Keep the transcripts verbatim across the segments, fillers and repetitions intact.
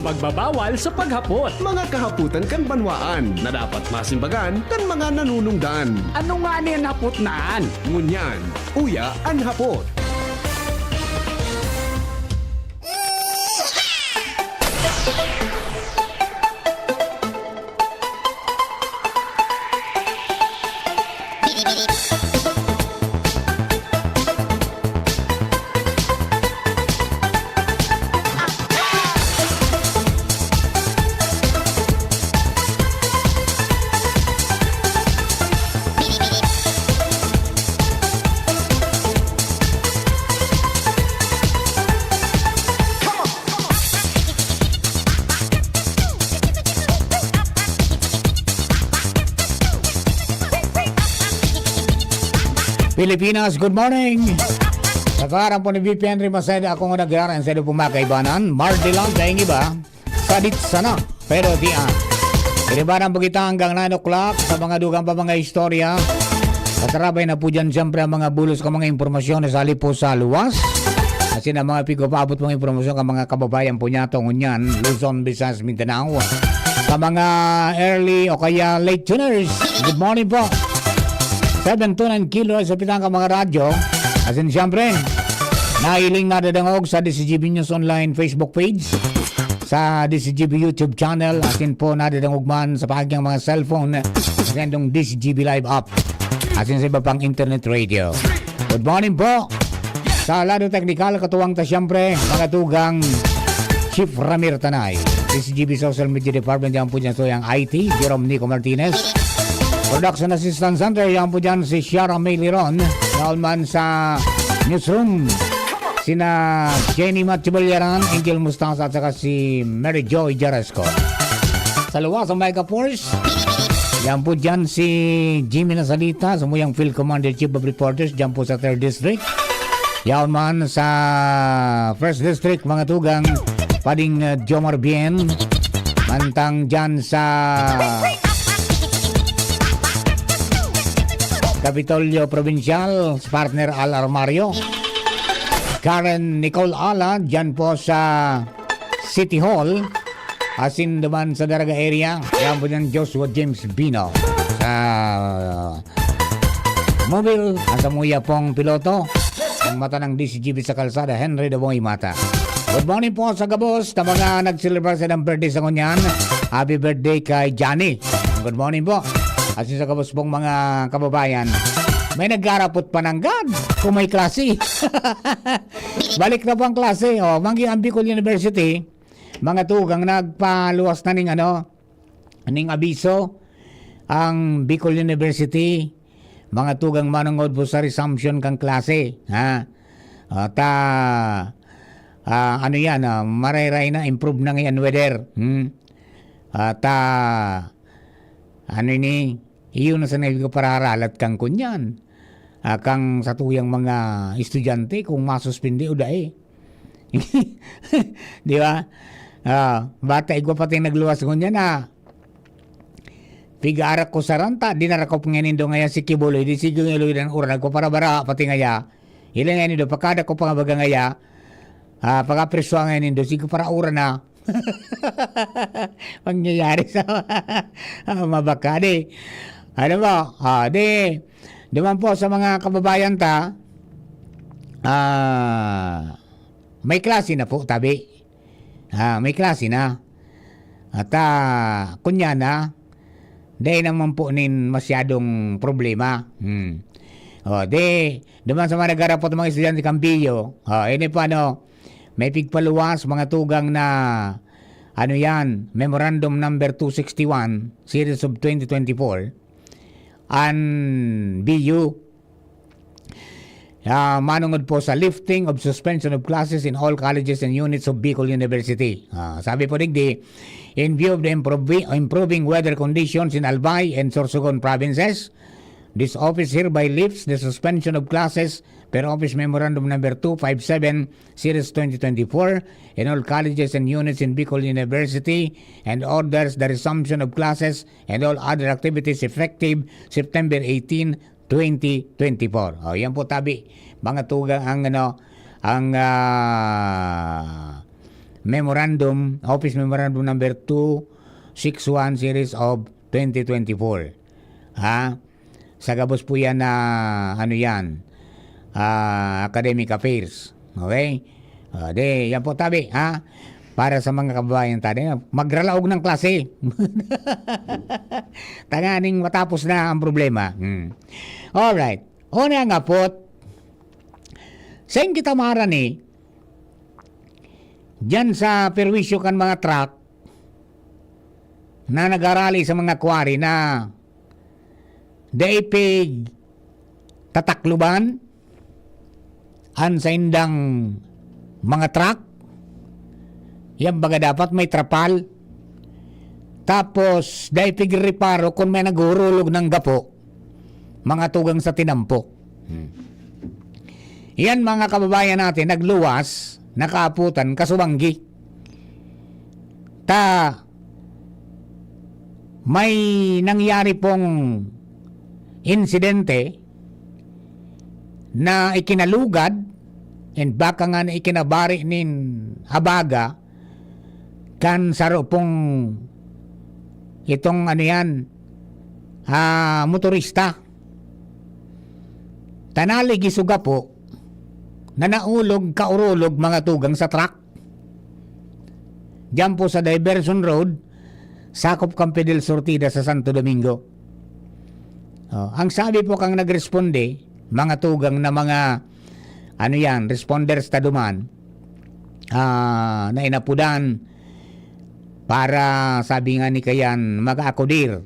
Pagbabawal sa paghapot. Mga kahapotan kan banwaan na dapat masimbagan kan mga nanunungdan. Ano nga ni an hapot na an? Ngunyan, uya an hapot. Pilipinas, good morning! Sa ngaran po ni V P Henry Macedo, ako nga nagiraran sa inyong mga kaibanan, Mardilan, daing iba, sadit sana, pero di ah. Inibaran po kita hanggang nine o'clock sa mga dugang pa mga istorya. Katarabay na po dyan, siyempre, ang mga bulos ka mga impormasyon sa lipo sa luwas. Asin ang mga pigpapaabot mga impormasyon ka mga kababayan po niya, tungon yan, Luzon, Visayas, Mindanao. Sa mga early o kaya late tuners, good morning po. Seven to nine kilo sa pitang ka mga radyo. Asin siyempre, nailing nadadangog sa D C G B News Online Facebook page, sa D C G B YouTube channel, asin po nadadangog man sa pahagyang mga cellphone, sa D C G B Live app, asin sa iba pang internet radio. Good morning po. Sa lado teknikal, katuwang ta siyempre, mga tugang Chief Ramir Tanay. D C G B Social Media Department, yan po dyan so yung I T, Jerome Nico Martinez. Production Assistant Center, yan po dyan si Shara May Liron. Yaon man sa Newsroom, sina Jenny Matthew Balyaran, Angel Mustasa, at saka si Mary Joy Jarasco. Sa luwas, sa Mega Force, yan po dyan si Jimmy Nasalita, samuyang Field Commander, Chief of Reporters, dyan po sa Third District. Yaon man sa First District, mga tugang, pading, uh, Jomar Bien. Mantang dyan sa Kapitolyo Provincial, partner Al Armario. Karen Nicole Ala, dyan po sa City Hall. Asin duman sa Daraga area, yan po dyan Joshua James Bino. Sa Mobile, ang samuya pong piloto. Ang mata ng D C G B sa kalsada, Henry Daboy Mata. Good morning po sa gabos na mga nag-celebrate sa ng birthday sa ngunyan. Happy birthday kay Johnny. Good morning po. Asin sa gabos pong mga kababayan, may nagkarapot pa ng gad kung may klase. Balik na po ang klase. O, manggi ang Bicol University, mga tugang nagpaluwas na ning ano, ning abiso ang Bicol University, mga tugang manongod po sa resumption kang klase, ha? Ah, ta, ah, ano yan, ah, marayray na, improve na ngayon weather. Hmm? Ah, ta, ano ini, iyon na sa nagpaparahalat kang kunyan. Ah, kang sa tuyang mga estudyante kung masuspindi o dai. Di ba? Ah, bata, igwa pati nagluwas ngunyan na. Piga arak ko sa ranta, di narakop nga nindo ngaya si Kibuloy, di sige nga luwi ng ura, nagpaparabara pati ngaya. Ila nga nindo, pagkada ko pangabaga ngaya, ah, pag-apreswa nga nindo, sige para ura na. Mangyayari sa ah, mabaka, di. Ano ba? Ah, di, duman po sa mga kababayan ta, ah, may klase na po, tabi. Ah, may klase na. At, ah, kunya na, dahil naman po nin masyadong problema. Hmm. O, di, duman sa mga nagharapot ng mga estudyante kang Biyo, o, ini pa, ano, may pigpaluwas, mga tugang na, ano yan, Memorandum Number two sixty-one, Series of twenty twenty-four, an B U. Ah, manungod po sa lifting of suspension of classes in all colleges and units of Bicol University. Ah, sabi po digdi, in view of the improvi-, improving weather conditions in Albay and Sorsogon provinces, this office hereby lifts the suspension of classes per office memorandum number two five seven, series twenty twenty-four, in all colleges and units in Bicol University, and orders the resumption of classes and all other activities effective September eighteen, twenty twenty-four. O, yan po, tabi. Mga tugang ang, ano, ang, ah, Memorandum, Office Memorandum Number two six one series of twenty twenty-four. Ha? Sa gabos po yan na, ano yan, ah, academic affairs. Okay? Ah, di, yan po tabi, ha? Para sa mga kababayan tayo, magralaog ng klase. Tanganing matapos na ang problema. Hmm. Alright. Una nga po, sain kita marani, diyan sa perwisyo kan mga truck na nagarali sa mga quarry na dai pig tatakluban an saindang mga truck. Yan baga dapat may trapal. Tapos, dai pig reparo kung may naghuhurulog ng gapo, mga tugang sa tinampo. Hmm. Yan, mga kababayan natin, nagluwas, nakaaputan, kasubanggi. Ta, may nangyari pong insidente na ikinalugad and baka nga na ikinabari nin abaga kan saro pong itong, ano yan, ah, motorista. Tanali gisuga po na naulog kaurulog, mga tugang, sa truck. Diyan po sa Diversion Road, sakop kan Fidel Sortida sa Santo Domingo. Oh, ang sabi po kang nagresponde, mga tugang na mga, ano yan, responders ta duman, ah, na inapudan para, sabi nga ni kayan, makaakudir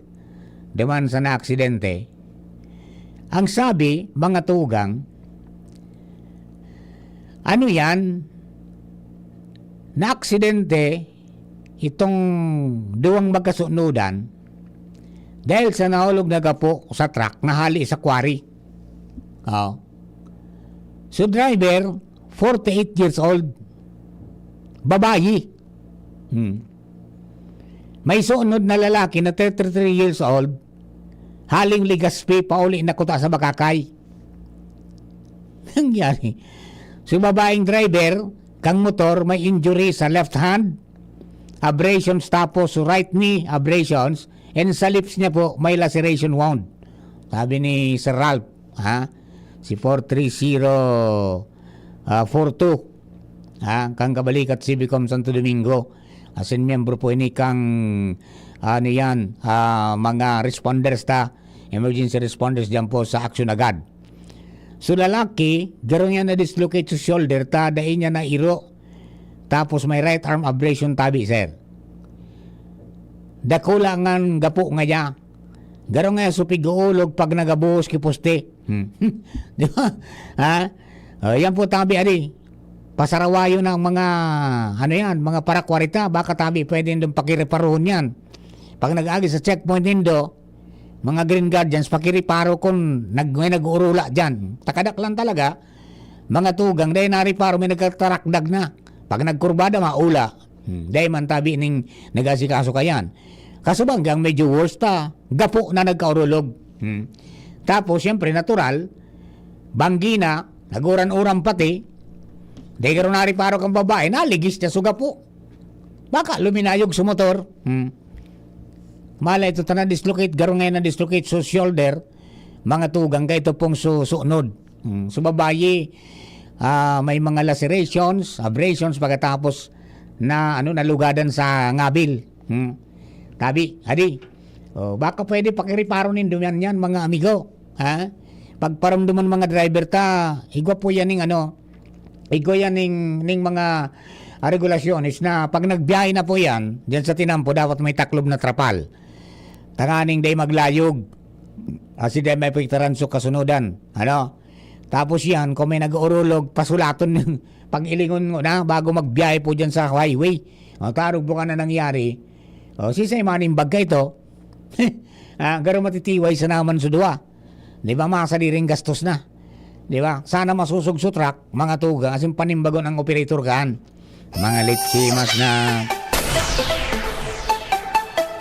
duman sa naaksidente. Ang sabi, mga tugang, ano yan? Naaksidente itong duwang magkasunodan dahil sa nahulog na gapo sa truck na hali sa quarry. Oh. So, driver, forty-eight years old, babayi. Hmm. May sunod na lalaki na thirty-three years old, haling Legazpi, pauli na kuta sa Bacacay. Nangyari. So, babaeng driver, kang motor, may injury sa left hand, abrasions, tapos right knee, abrasions, and sa lips niya po, may laceration wound. Sabi ni Sir Ralph, ha? Si four three zero, ah, four two, ha? Kang Kabalikat, Civicom Santo Domingo. Asin miyembro po ini kang, ano yan, ah, mga responders ta, emergency responders diyan po sa Aksyon Agad. So, lalaki, garo niya na-dislocate sa shoulder ta, dai niya nairo. Tapos may right arm abrasion tabi, sir. Dakula ngan gapo nga niya. Garo nga supig-uulog pag nagabuhos ki poste. Hmm. Di ba? Ha? O, yan po tabi, adi. Pasarawayo na ang mga, ano yan, mga parakwarita. Baka tabi, pwede nindong pakireparohon yan. Pag nag-agi sa checkpoint nindo, mga Green Guardians, pakireparo kung nag-, may nag-uurula dyan. Takadak lang talaga, mga tugang, dahil nareparo, may nagkatarakdag na. Pag nagkurbada, maula. Hmm, dahil man tabi ning nag-asikaso kayan. Kaso banggang medyo worse ta, gapo na nagkaurulog. Hmm. Tapos, siyempre, natural, banggi na, naguran-uran pati, dahil garo nareparo kang babae, naligis niya sa gapo. Baka luminayog sa motor. Hmm. Malay ito, ta na-dislocate, garo ngayon na-dislocate sa shoulder, mga tugang, kaya ito pong su-, sunod. Hmm. So, babayi, ah, may mga lacerations, abrasions, pagkatapos na, ano, nalugadan sa ngabil. Hmm. Tabi, adi. Oh, baka pwede pakireparo nindo yan, yan, mga amigo. Ha? Pagparamdaman mga driver ta, igwa po yan ning ano, igwa yan ning, ning mga, ah, regulasyones na pag nagbiyahe na po yan, dyan sa tinampo, dapat may taklob na trapal. Tanganing day maglayog, asi day may pagtaran sa kasunodan. Ano? Tapos yan, kung may nag-uurulog, pasulaton, pag-ilingon mo na, bago magbiyahe po dyan sa highway. O, tarog po ka na nangyari. O, sisay manimbag ka ito? Ah, garo matitiway sa naman sa duwa. Di ba, mga sadiring gastos na. Di ba? Sana masusog sa truck, mga tugang, asin panimbagon ang operator kan. Mga lechimas na.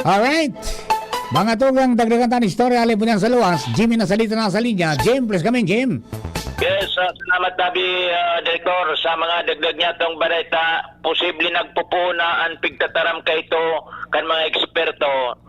Alright. Mga tugang, dagdagan tayo ng istorya, alin po niyan sa luwas. Jimmy na salita na sa linya. Jim, please come in, Jim. Yes, ah, salamat, Tabi, ah, Direktor. Sa mga dagdag niya tong balita, posible nagpupuon na an pigtataram kaito kan mga eksperto.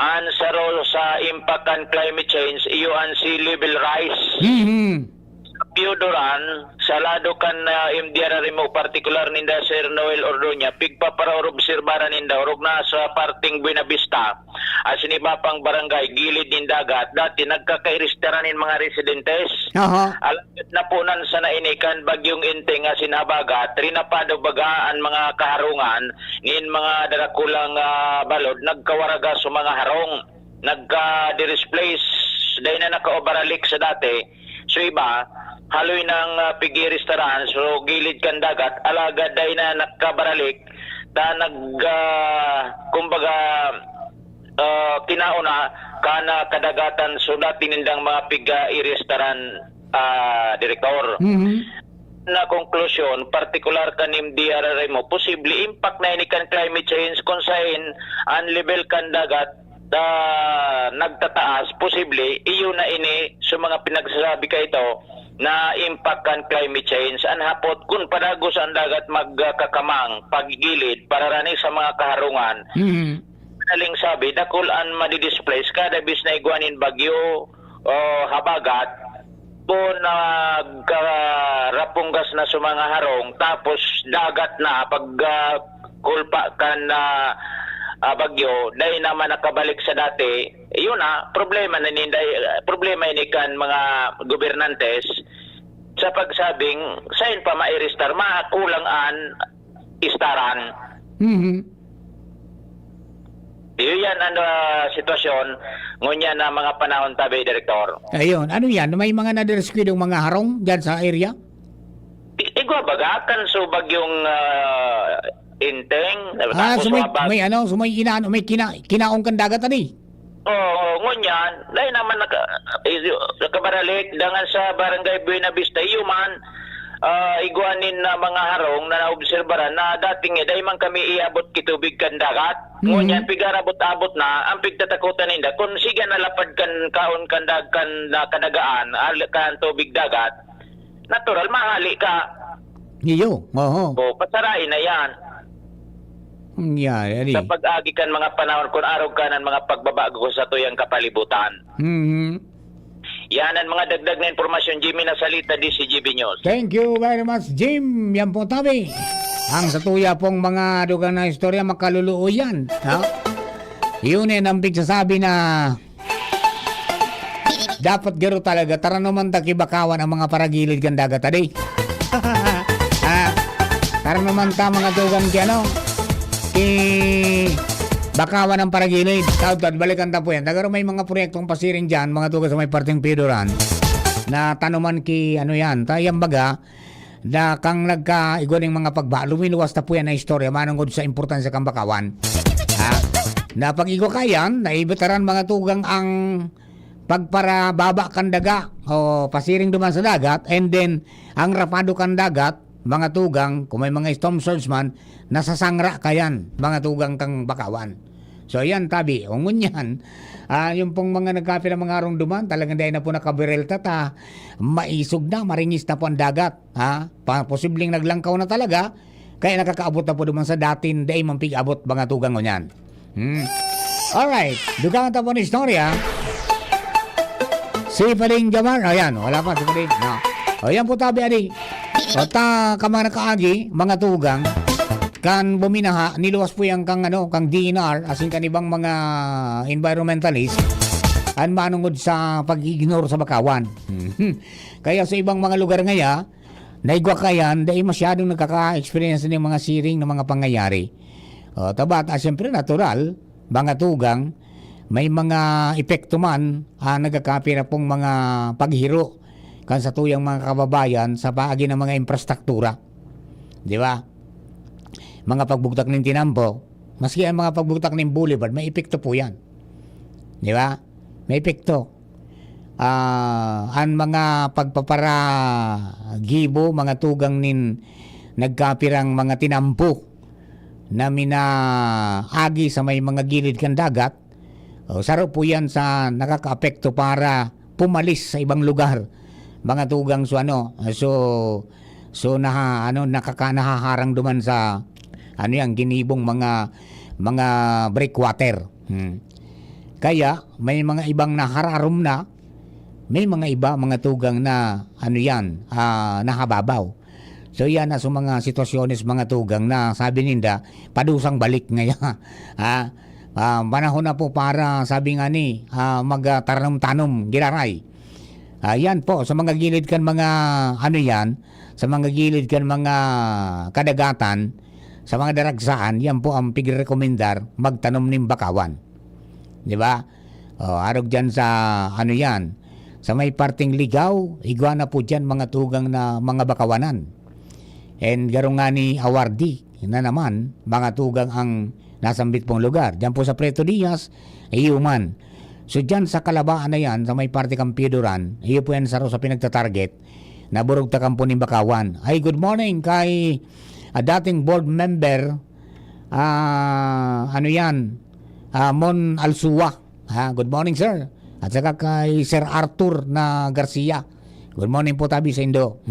An saro sa impact kan climate change, iyo an sea level rise. Mhm. Sa Pioduran, sa lado kan, ah, M D R R M O, partikular ninda Sir Noel Ordoña, pigpaparaorobserbaran ninda, orog na sa parteng Buenavista, asin iba pang barangay, gilid nin dagat, dati nagkakairistaran nin mga residentes. Aha. Alagad napunan sana ini kan Bagyong Enteng asin Habagat, rinapado baga an mga kaharungan nin mga darakulang, ah, balod, nagkawaraga sa mga harong, nagka-displace, dai na nakabaralik sa dati. So iba, haloy nang, ah, pigiristaran, so gilid kan dagat, alagad dai na nakabaralik, ta nag, ah, kumbaga, ah, kinaon na kan, ah, kadagatan, so dati nindang mga pig-, ah, iristaran, ah, Direktor. Mhm. Na konklusyon, partikular kan M D R R M O, posible impact na ini kan climate change, kung sain an level kan dagat, ah, nagtataas, posible, iyo na ini sa mga pinagsasabi kaito na impact kan climate change. An hapot, kun padagos an dagat magkakamang, paggilid, pararani sa mga kaharungan, Mhm. madaling sabi, dakul an madidisplace kada bis na igwa nin bagyo o habagat, kun nagkarapunggas na sa mga harong, tapos dagat na, pag, ah, kulpa kan, ah, ah, bagyo, dai naman nakabalik sa dati, yun na, problema na ninda, problema ini kan mga gobernantes sa pagsabing, sain pa mairistar, makulang an istaran. Mhm. Iyo yan ang, ah, sitwasyon ngunyan na mga panahon, Tabi, Direktor. Ayun. Ano yan? May mga nadireskwidong mga harong dyan sa area? I-, igwa baga kan so bagyong, ah, Enteng, Ah, tapos so may, mga bag- may ano, so may inaano, may kina-, kinaon kan dagat, ani? Oo, ngunyan, dai naman naka-, eh, nakabaralik, dangan sa Barangay Buenavista, iyo man, ah, igwa nin, ah, mga harong na naobserbaran na dating, eh, dai man kami iabot ki tubig kan dagat. Mhm. Ngunyan, pigarabot-abot na, ang pigtatakotan ninda, kun siga nalapad kan kaon kan dag-, kan, ah, kadagaan, al-, kan tubig dagat, natural, mahali ka. Iyo, oho. O, pasarain na yan. Yan, ali. Sa pag-agi kan mga panahon, kun arog ka ng mga pagbabago sa tuyang kapalibutan. Mhm. Yan ang mga dagdag na impormasyon, Jimmy Nasalita, D C G B News. Thank you very much, Jim. Yan po, Tabi. Ang sa tuya pong mga dugang na istorya, makaluluoy yan. Ha? Yun yan ang pigsasabi na dapat garo talaga, taranuman ta ki Bakawan ang mga paragilid kan dagat, adi. Ah, taranuman ta, mga tugang, ki ano, ki Bakawan ang paragilid. Taud-taud, balikan ta po yan. Tagaro may mga proyektong pasiring dyan, mga tugang, sa may parteng Pidoran, na tanuman ki, ano yan, ta, yan baga, na kang nagkaigwa ning mga pagba-, lumiluwas ta po yan na istorya, manungod sa importansya kan Bakawan. Ha? Na pag-igwa ka yan, naibitaran, mga tugang, ang pagparababa kan daga, o pasiring duman sa dagat, and then, ang rapado kan dagat, mga tugang, kung may mga storm surge man, nasasangra ka yan, mga tugang, kang Bakawan. So, yan, Tabi. O ngunyan, ah, yung pong mga nagkapira mga arong duman, talagang dahil na po nakabaril ta, ta, maisog na, maringis na po ang dagat. Ha? Pa-, posibleng naglangkaw na talaga, kaya nakakaabot na po duman sa dating dai man pig-abot, mga tugang, ngunyan. Hmm. Alright, dugang ta po na istorya. Si Pading Jamar, ayan, wala pa si Pading. No. O, yan po, Tabi, adi. O, ta, ka mga nakaagi, mga tugang, kan buminaha, niluwas po yan kang, ano, kang D N R, asin kan ibang mga environmentalist, an manungod sa pag-ignore sa Bakawan. Kaya sa ibang mga lugar ngaya, naigwa ka yan, dai masyadong nagkaka-experience ng mga siring na mga pangyayari. O, tabat, ah, siyempre, natural, mga tugang, may mga epekto man, ah, nagkakapira pong mga paghiro kan sa tuyang mga kababayan sa paagi ng mga infrastruktura. Di ba? Mga pagbugtak ng tinampo, maski ang mga pagbugtak ng boulevard, may epekto po yan. Di ba? May epekto. Ah, ang mga pagpaparagibo, mga tugang nin nagkapirang mga tinampo na minaagi sa may mga gilid kan dagat, o, saro po yan sa nakakaapekto para pumalis sa ibang lugar, mga tugang, so ano, so, so naha-, ano, nakaka-, nahaharang duman sa, ano yan, ginibong mga, mga breakwater. Hmm. Kaya, may mga ibang nahararom na, may mga iba, mga tugang na, ano yan, ah, nahababaw. So, yan na sa mga sitwasyones, mga tugang na sabi ninda, padusang balik ngaya. Ah, ah, panahon na po para, sabi nga ni, ah, magtanom-tanom, giraray. Ah, yan po, sa mga gilid kan mga, ano yan, sa mga gilid kan mga kadagatan, sa mga daragsaan, yan po ang pigrekomendar, magtanom nin bakawan. Di ba? O, arog dyan sa, ano yan, sa may parteng Ligaw, igwa na po dyan mga tugang na mga bakawanan. And garo nga ni Awardi na naman, mga tugang ang nasambit pong lugar. Diyan po sa Preto Diaz, iyo man. So, diyan sa Kalabaan na yan, sa may parte kan Pioduran, iyo po yan saro sa pinagtatarget na burugtakan po nin bakawan. Ay, good morning kay, ah, dating board member, ah, ano yan, ah, Mon Alsua. Ha, good morning, sir. At saka kay Sir Arthur na Garcia. Good morning po, tabi sa Indo.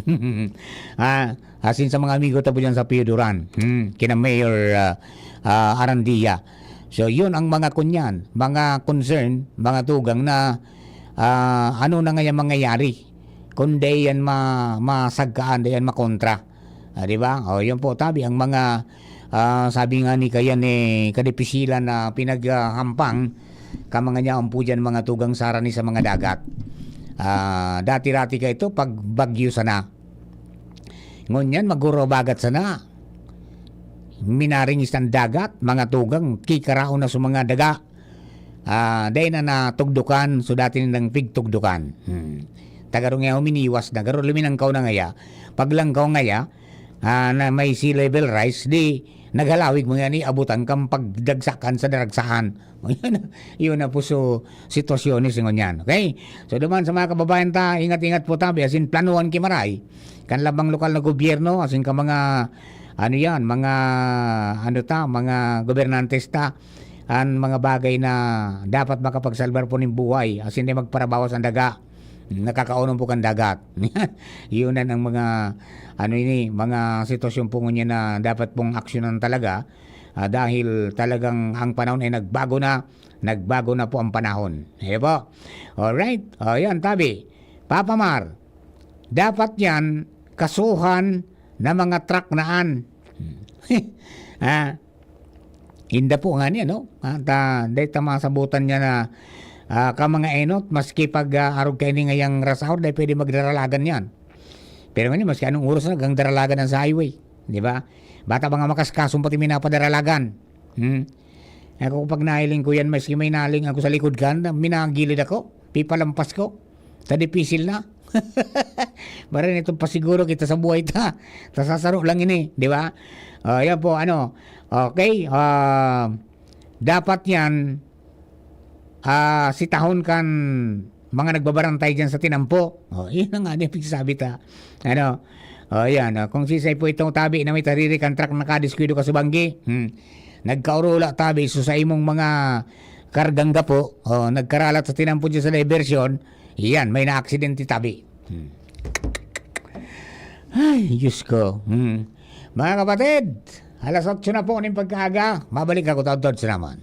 Ah, asin sa mga amigo ta po dyan sa Pioduran. Hmm, kina Mayor, ah, ah, Arandia. So, yun ang mga kunyan, mga concern, mga tugang na, ah, ano na ngaya mangyayari kung di yan ma-, masagkaan, di yan makontra. Ah, di ba? O, yun po, tabi, ang mga, ah, sabi nga ni kaya ni kadipisilan na pinaghahampang, ka mga niyaon po dyan, mga tugang sarani sa mga dagat. Ah, dati-dati ka ito, pag bagyo sana. Ngunyan, maguro bagat sana. Minaringis ang dagat, mga tugang, kikaraon na sa mga daga. Ah, dai na natugdukan, so dati nilang pigtugdukan. Hmm. Tagarong nga huminiwas na, garo luminangkaw na ngaya. Paglangkaw ngaya, ah, na may sea level rise, di naghalawig mo yan, iabutan kang pagdagsakan sa daragsahan. Yun, yun na po so sitwasyon ni singon yan. Okay? So, duman sa mga kababayan ta, ingat-ingat po tabi, asin planuhan ki maray. Kan labang lokal na gobyerno, asin ka mga, ano yan, mga, ano ta, mga gobernantes ta, an mga bagay na dapat makapagsalbar po nin buhay, asin di magparabawas ang daga. Nakakaonom po kan dagat. Yun na ang mga, ano ini, mga sitwasyon po ngunyan na dapat pong aksyonan talaga, ah, dahil talagang ang panahon ay nagbago na, nagbago na po ang panahon. Ayan po. Alright. O, yan, tabi. Papa Mar, dapat yan, kasuhan na mga truck na an. Ah, inda po nga niya, no? Ah, ta, dahil ta masabutan niya na, ah, ka mga enot, maski pag, ah, arog kaini ngayang rush hour, dahil pwede magdaralagan yan. Pero ngayon, maski anong oras na, gang daralagan ang sa highway. Di ba? Bata ba nga makaskasong pati minapadaralagan? Hmm? Ako, pag nahiling ko yan, maski may naling ako sa likod kan, minagilid ako, pipalampas ko. Ta dipisil na. Maray na itong pasiguro kita sa buhay ta. Ta sasaro lang ini, di ba? O, yan po, ano. Okay, ah, dapat yan, ah, sitahon kan mga nagbabarantay dyan sa tinampo. O, yun na nga, di pagsasabi ta. Ano? O, yan. O, kung sisay po itong tabi na may tariri kan truck nakadiskuido ka sa banggi, hmm. Nagkaurula tabi, so sa imong mga kargang gapo, o, nagkaralat sa tinampo dyan sa diversion, yan, may naaksidente tabi. Hmm. Ay, Diyos ko. Hmm. Mga kapatid, alas otso na po ning pagkaaga. Mabalik ako, taudtod sa naman.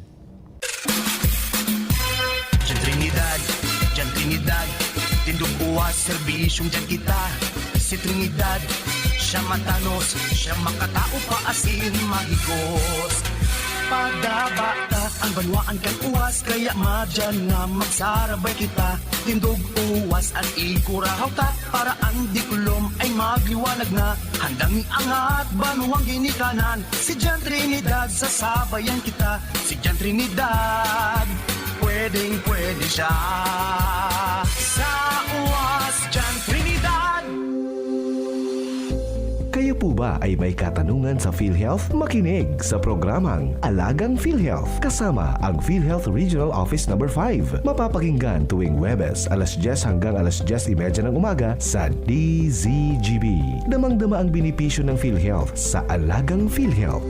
Diyan Trinidad, diyan Trinidad. Tindog uwas, serbisyong diyan kita. Si Trinidad, siya matanos, siya makatao pa asin mahigos. Padaba ta ang banwaan kan uwas, kaya madyan na magsarabay kita. Tindog uwas an ikurahaw ta, para an diklom ay magliwanag na. Handang iangat banwang ginikanan, si Jan Trinidad, sasabayan kita. Si Jan Trinidad, pwedeng pwede siya. Sa uwas, Jan Trinidad. Kayo po ba ay may katanungan sa PhilHealth? Makinig sa programang Alagang PhilHealth kasama ang PhilHealth Regional Office Number five. Mapapakinggan tuwing Huwebes, alas dyes hanggang alas dyes y media ng umaga sa D Z G B. Damang-dama ang benepisyo ng PhilHealth sa Alagang PhilHealth.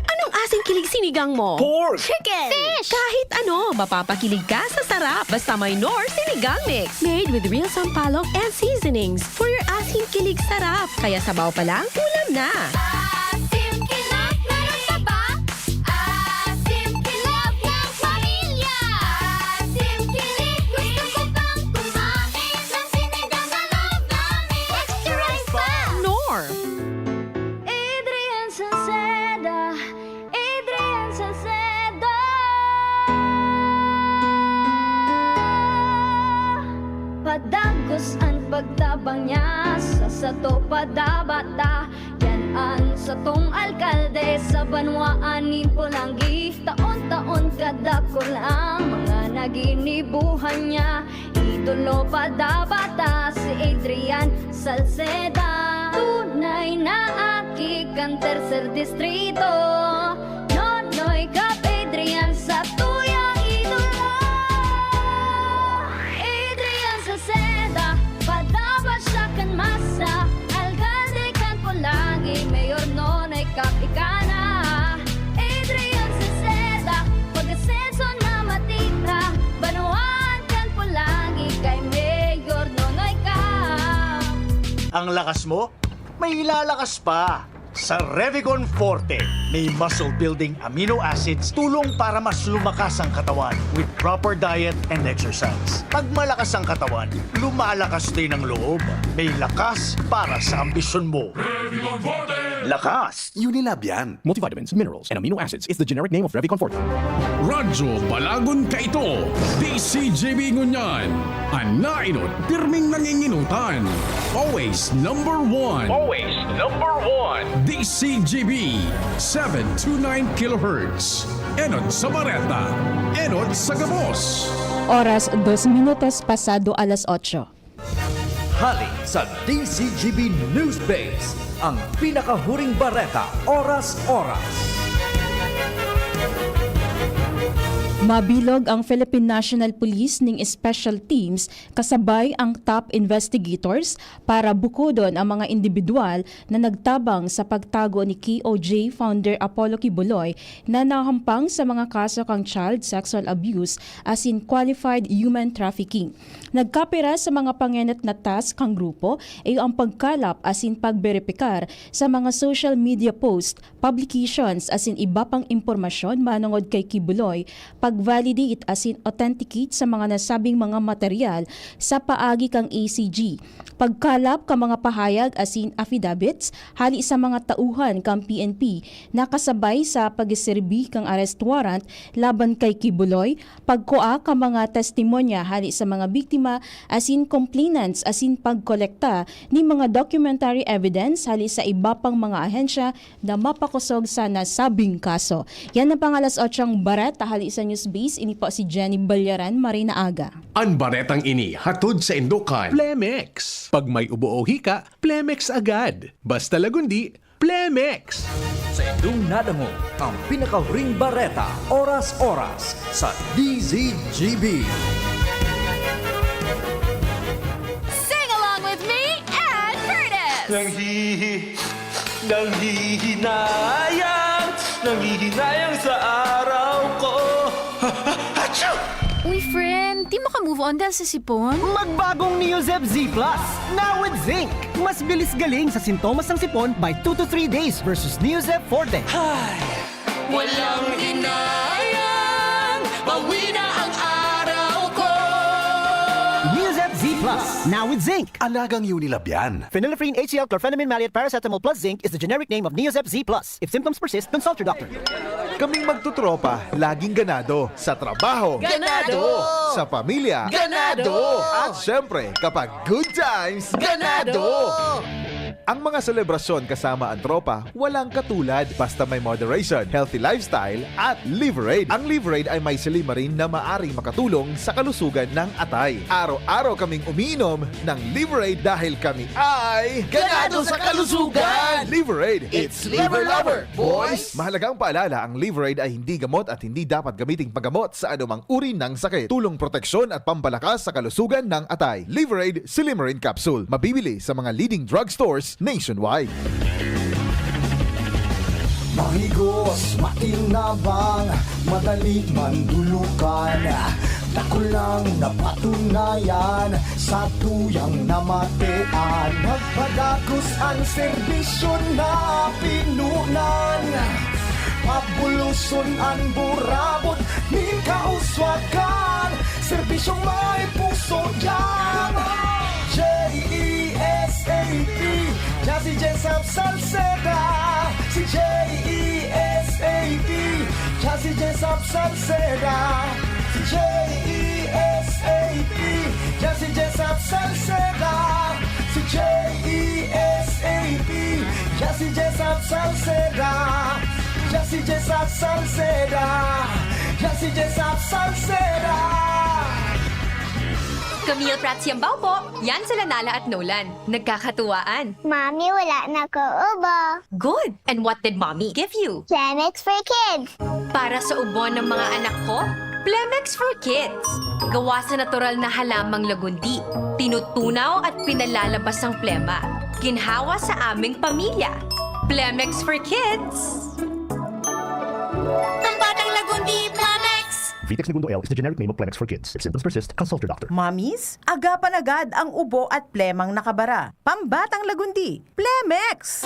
Anong Kilig sinigang mo. Pork. Chicken. Fish. Kahit ano, mapapakilig ka sa sarap. Basta may Knorr Sinigang Mix. Made with real sampalok and seasonings for your asin kilig sarap. Kaya sabaw pa lang, ulam na. Asim kilig, meron ka ba? Asim kilig ng pamilya. Asim kilig, gusto ko pang kumain ng sinigang na loob namin. Extra rice pa. Knorr. Adrian Salceda, Adrian Salcedo. Padagos an pagtabang niya, sa sato padabata. Yan an satong alkalde sa banwaan nin Polangui. Taon-taon kadakul ang mga naginibuhan niya. Idolo padabata si Adrian Salceda. Tunay na aki kan tercer distrito. Nonoy Cap Adrian sa tuyang idolo. Adrian Salceda, padaba siya kan masa. Alkalde kan Polangui, Mayor Nonoy Cap ika na. Adrian Salceda, pag-asenso na matira. Banwaan kan Polangui kay Mayor Nonoy Cap. Ang lakas mo, may ilalakas pa. Sa Revicon Forte, may muscle building amino acids, tulong para mas lumakas ang katawan with proper diet and exercise. Pag malakas ang katawan, lumalakas din ang loob. May lakas para sa ambisyon mo. Revicon Forte! Lakas! Unilab yan. Multivitamins, minerals, and amino acids is the generic name of Revicon Forte. Radyo Balagon kaito, D C G B ngunyan. An naenot, pirming nanginginutan. Always number one. Always number one. D C G B, seven two nine kilohertz. Enot sa bareta, enot sa gabos. Oras, dos minutos pasado alas otso. Hali sa D C G B News Base, ang pinakahuring bareta, oras-oras. Mabilog ang Philippine National Police ning special teams kasabay ang top investigators para bukodon ang mga indibidwal na nagtabang sa pagtago ni K O J founder Apollo Quiboloy na nahampang sa mga kaso kan child sexual abuse asin qualified human trafficking. Nagkapira sa mga pangenot na task kan grupo iyo ang pagkalap asin pagberipikar sa mga social media post, publications asin iba pang impormasyon manongod kay Quiboloy, pag-validate asin authenticate sa mga nasabing mga material sa paagi kan A C G, pagkalap kan mga pahayag asin affidavits hali sa mga tauhan kan P N P na kasabay sa pagserbi kan arrest warrant laban kay Quiboloy, pagkua kan mga testimonya hali sa mga biktima asin complainants asin pagkolekta nin mga documentary evidence hali sa iba pang mga ahensya na mapakosog sa nasabing kaso. Yan ang pang alas otsong bareta hali sa Newsbase. Ini po si Jenny Ballaran. Maray na aga. An baretang ini hatod saindo kan Plemex. Pag may ubo o hika, Plemex agad. Basta lagundi, Plemex! Saindong nadangog ang pinakahuring bareta, oras-oras, sa D Z G B. Sing along with me and Curtis! Nanghihi-, nanghihinayang, nanghihinayang sa araw ko. Achoo! Uy, friend, di maka-move on dahil sa sipon? Magbagong Neozep Z Plus, now with zinc. Mas bilis galing sa sintomas ng sipon by two to three days versus Neozep Forte. Ay, walang hinayang, bawi na ang araw ko. Neozep Z Plus, now with zinc. Alagang Unilab yan. Phenylephrine, H C L, chlorphenamine maleate, paracetamol plus zinc is the generic name of Neozep Z Plus. If symptoms persist, consult your doctor. Kaming magtutropa, laging ganado. Sa trabaho. Ganado! Sa pamilya. Ganado! At syempre, kapag good times, ganado! Ganado! Ang mga selebrasyon kasama ang tropa, walang katulad. Basta may moderation, healthy lifestyle, at Liverade. Ang Liverade ay may silymarin na maaring makatulong sa kalusugan ng atay. Araw-araw kaming umiinom ng Liverade dahil kami ay ganado sa kalusugan! Liverade, it's liver lover, boys! Mahalagang paalala, ang Liverade ay hindi gamot at hindi dapat gamiting panggamot sa anumang uri ng sakit. Tulong proteksyon at pampalakas sa kalusugan ng atay. Liverade Silymarin Capsule. Mabibili sa mga leading drugstores nationwide. Mahigos, matinabang, madali mandulukan. Dakul nang napatunayan sa tuyang namatean. Magpadagos an serbisyo na pinunan. Pabuloson an burabot nin kauswagan. Serbisyong may puso diyan. J E S A P, diyan si Jesap Salceda. Si J E S A P, diyan si Jesap Salceda. Si J E S A P, diyan si Jesap Salceda. Si J E S A P, diyan si Jesap Salceda. Diyan si Jesap Salceda. Diyan si Jesap Salceda. Camille Prats Yambao po. Yan sila Nala at Nolan. Nagkakatuwaan. Mami, wala na ko ubo. Good! And what did Mommy give you? Plemex for Kids. Para sa ubo ng mga anak ko, Plemex for Kids. Gawa sa natural na halamang lagundi. Tinutunaw at pinalalabas ang plema. Ginhawa sa aming pamilya. Plemex for Kids. Ang batang lagundi, Plemex! Vitex Negundo L is the generic name of Plemex for Kids. If symptoms persist, consult your doctor. Mamis, agapan agad ang ubo at plemang nakabara. Pambatang lagundi, Plemex!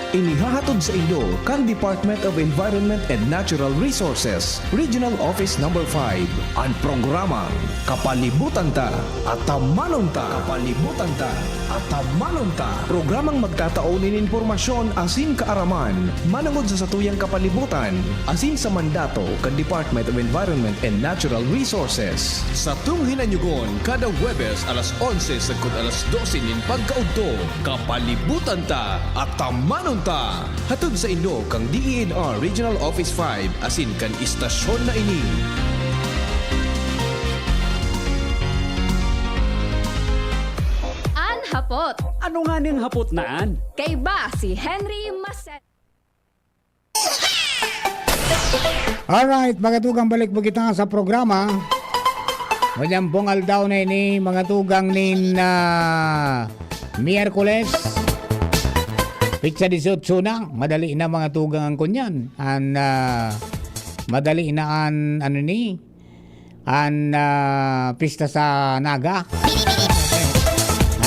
Inihahatod sa inyo kan Department of Environment and Natural Resources, Regional Office Number five, an programang Kapalibutan Ta, Atamanon Ta. Kapalibutan Ta, Atamanon Ta. Programang magtatao nin impormasyon asin kaaraman manongod sa satuyang kapalibutan asin sa mandato kan Department of Environment and Natural Resources. Satong hinanyugon kada Huwebes alas onse sagkod alas dose nin pagkaudto. Kapalibutan Ta, Atamanon Ta. Hatod sa inyo kan D E N R Regional Office five asin kan istasyon na ini. An Hapot. Ano nga ning hapot na an? Kaiba si Henry Masen. Alright, mga tugang, balik po kita sa programa. Ngunyan pong aldaw na ini, mga tugang, nin, ah, Miyerkules, petsa dieciocho na. Madali na, mga tugang, ang kunyan. An, ah, madali na an, ano ni, an, ah, pista sa Naga.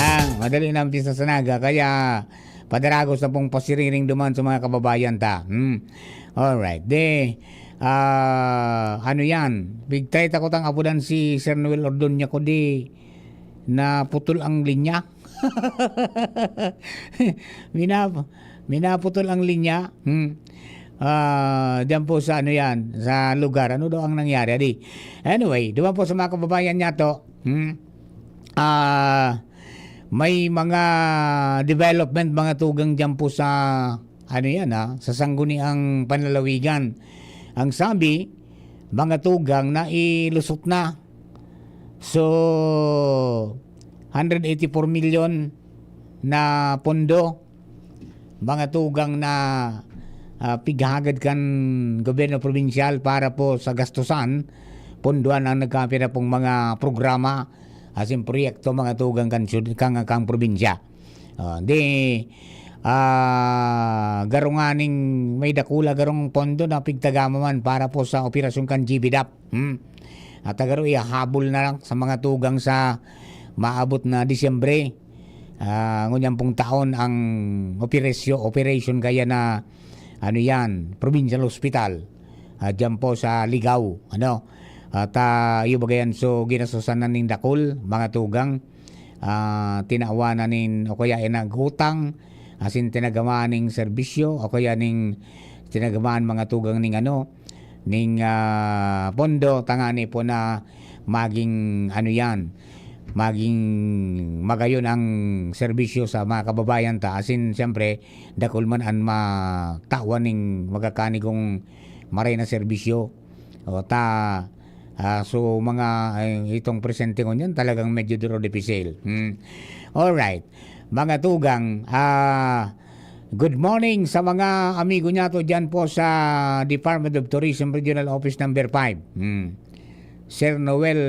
Ah, madali na ang pista sa Naga. Kaya, padaragos na pong pasiriring duman sa mga kababayan ta. Hmm. Alright. De, ah, ano yan? Bigtay ta ko tang apodan si Sir Noel Ordoña ko di naputol ang linya. Minap-, minaputol ang linya. Hmm. Ah, diyan po sa ano yan, sa lugar. Ano daw ang nangyari? Adi. Anyway, duman po sa mga kababayan niya to. Hmm. Ah, may mga development, mga tugang, diyan po sa, ano yan, ah, sa Sangguniang Panlalawigan. Ang sabi, mga tugang, nailusot na. So, hundred eighty-four million na pondo, mga tugang, na, ah, pighahagad kan gobyerno probinsyal para po sa gastusan, pondohan ang nagkapira pong mga programa asin proyekto, mga tugang, kan syud-, kang, kang probinsya. Ah, di, ah, garo nganing may dakula garong pondo na pigtagama man para po sa operasyon kan G B dap. Hmm. At garo ihahabol na lang sa mga tugang sa maabot na Disyembre. Ah, ngunyan pong taon ang operasyo-, operation kaya na, ano yan, provincial hospital. Ah, diyan po sa Ligao, ano? At, ah, iyo bagayan, so, ginastosan na ning dakul, mga tugang. Ah, tinawan na nin, o kaya, eh, nag-utang, asin tinagamaan ning serbisyo, o kaya ning tinagamaan, mga tugang, ning ano, ning, ah, pondo, tangani po na maging, ano yan, maging magayon ang serbisyo sa mga kababayan ta. Asin, siyempre, dakul man an matawan ning magakanigong maray na serbisyo. O, ta, ah, so, mga, eh, itong presente ngunyan, talagang medyo duro dipisil. Hmm. Alright. Mga tugang, ah, good morning sa mga amigo niya to dyan po sa Department of Tourism Regional Office Number five. Hmm. Sir Noel,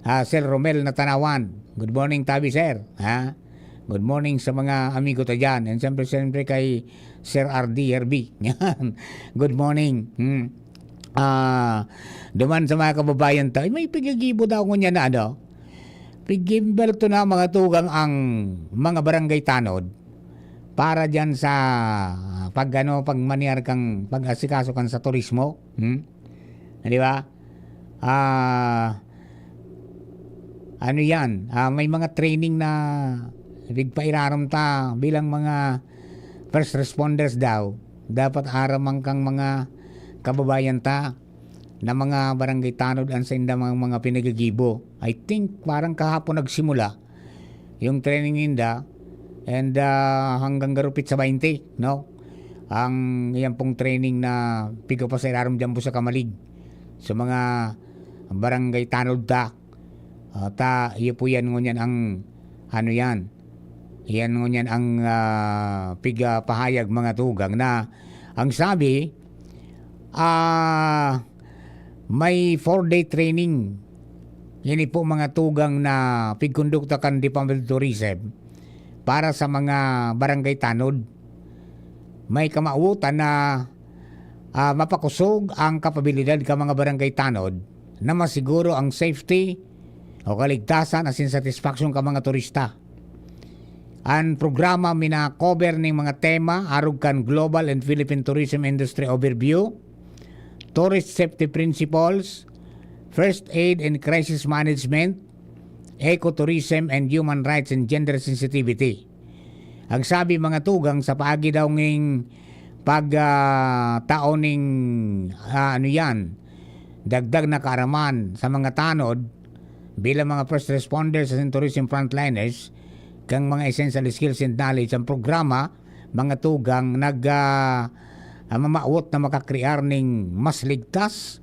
ah, Sir Romel Natanawan. Good morning, tabi, sir. Ha? Good morning sa mga amigo ta diyan. And siyempre, siyempre kay Sir R D Herby. Yan. Good morning. Hmm. Ah, duman sa mga kababayan ta, may pigagibo daw ngunyan na ano, pigimberto na mga tugang ang mga barangay tanod para diyan sa pag, ano, pagmanear kang pag-asikaso kan sa turismo. Hmm? Di ba? Ah, ano yan? Ah, may mga training na pigpairarom ta bilang mga first responders daw. Dapat aram man kang mga kababayan ta na mga barangay tanod an sainda mga, mga pinagigibo. I think parang kahapon nagsimula yung training ninda, and, ah, hanggang garupit sa baynte, no? Ang iyan pong training na pigapasairarom diyan po sa Kamalig, sa mga barangay tanod ta. Ah, ta, iyo po yan ngunyan ang, ano yan, yan ngunyan ang, ah, pigapahayag mga tugang na ang sabi, ah, may four-day training. Ini po mga tugang na pigkondukta kan Department of Tourism para sa mga barangay tanod. May kamawotan na, ah, mapakosog ang kapabilidad ka mga barangay tanod na masiguro ang safety o kaligtasan asin satisfaksyon ka mga turista. An programa mina-cover ning mga tema arog kan Global and Philippine Tourism Industry Overview, Tourist Safety Principles, First Aid and Crisis Management, Ecotourism and Human Rights and Gender Sensitivity. Ang sabi mga tugang sa paagi daw nging pag, ah, tao ning, ah, ano yan, dagdag na kaaraman sa mga tanod bilang mga first responders and tourism frontliners, kang mga essential skills and knowledge ang programa, mga tugang nag, ah, ah, mamawot na makakrear ning mas ligtas,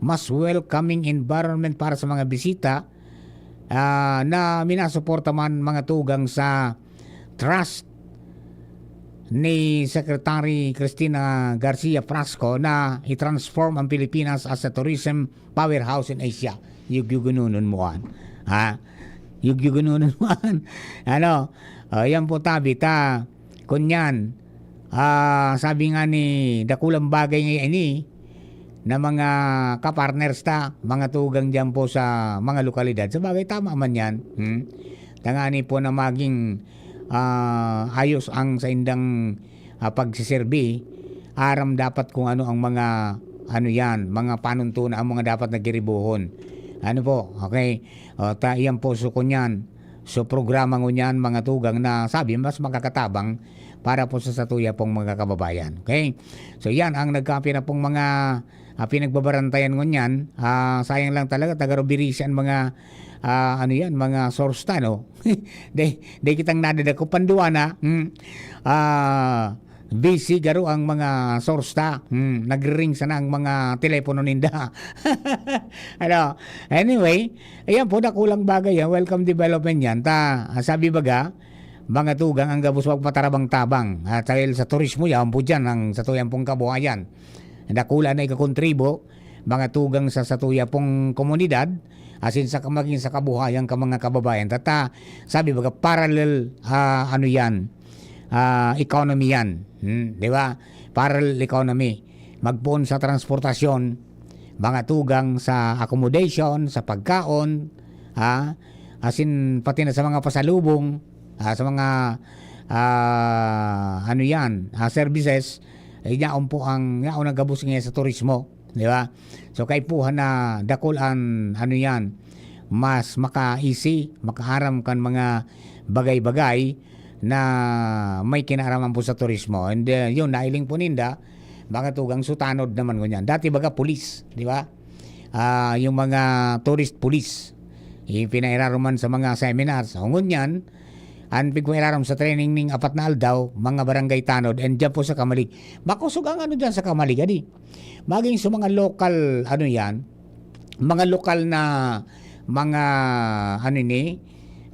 mas welcoming environment para sa mga bisita, ah, na minasuporta man mga tugang sa trust ni Secretary Cristina Garcia Frasco na i-transform ang Pilipinas as a tourism powerhouse in Asia. Yugyugununon mo an. Ha? Yugyugununon mo an. Ano? O, yan po, tabi ta. Kunyan, ah, sabi nga ni, dakulang bagay nga ini, na mga kapartners ta, mga tugang diyan po sa mga lokalidad. Sa bagay, tama man yan. Hmm? Tangani po na maging, ah, ayos ang saindang, ah, pagsiserbi. Aram dapat kung ano ang mga, ano yan, mga panuntunan, ang mga dapat na giribohon. Ano po? Okay? O, ta, iyan po, so, kunyan. So, programa ngunyan, mga tugang na sabi, mas makakatabang para po sa satuya pong mga kababayan. Okay? So, yan ang nagkape na pong mga, ah, pinagbabarantayan ngunyan. Ah, sayang lang talaga, taga Rubirisi ang mga, ah, ano yan, mga source ta, no? Di, di kitang nadadako, panduwa na. Hmm. Ah, busy garo ang mga source ta. Hmm, nagre-ring sana ang mga telepono ninda. Ano? Anyway, ayan po, dakulang bagay yan. Welcome development yan. Ta, ah, sabi baga, mga tugang ang gabos magpatarabang-tabang. At dahil sa turismo, yan po dyan ang satuyan pong kabuhayan. Dakula na ikakontribo, mga tugang sa satuya pong komunidad, asin sa maging sa kabuhayan ka mga kababayan. Tata, sabi baga, parallel, ah, ano yan, ah, economy yan. Hmm, di ba? Parallel economy. Magpoon sa transportasyon, mga tugang sa accommodation, sa pagkaon, ha? Asin pati na sa mga pasalubong, ah, sa mga, ah, ano yan, ah, services, eh, yaon po ang, yaon ang gabos ngayon sa turismo, di ba? So, kaipuhan na dakul an, ano yan, mas maka-easy, makaaram kan mga bagay-bagay na may kinaaraman po sa turismo. And, uh, yun, nailing po ninda, mga tugang sutanod naman ngunyan. Dati baga pulis, di ba? Ah, yung mga tourist police, ipinairaruman sa mga seminars. O ngunyan, ang pigmairarom sa training ning apat na aldaw, mga barangay tanod, and dyan po sa Kamalig. Makusog ang ano dyan sa Kamalig, adi. Maging sa mga local, ano yan, mga lokal na mga, ano ni,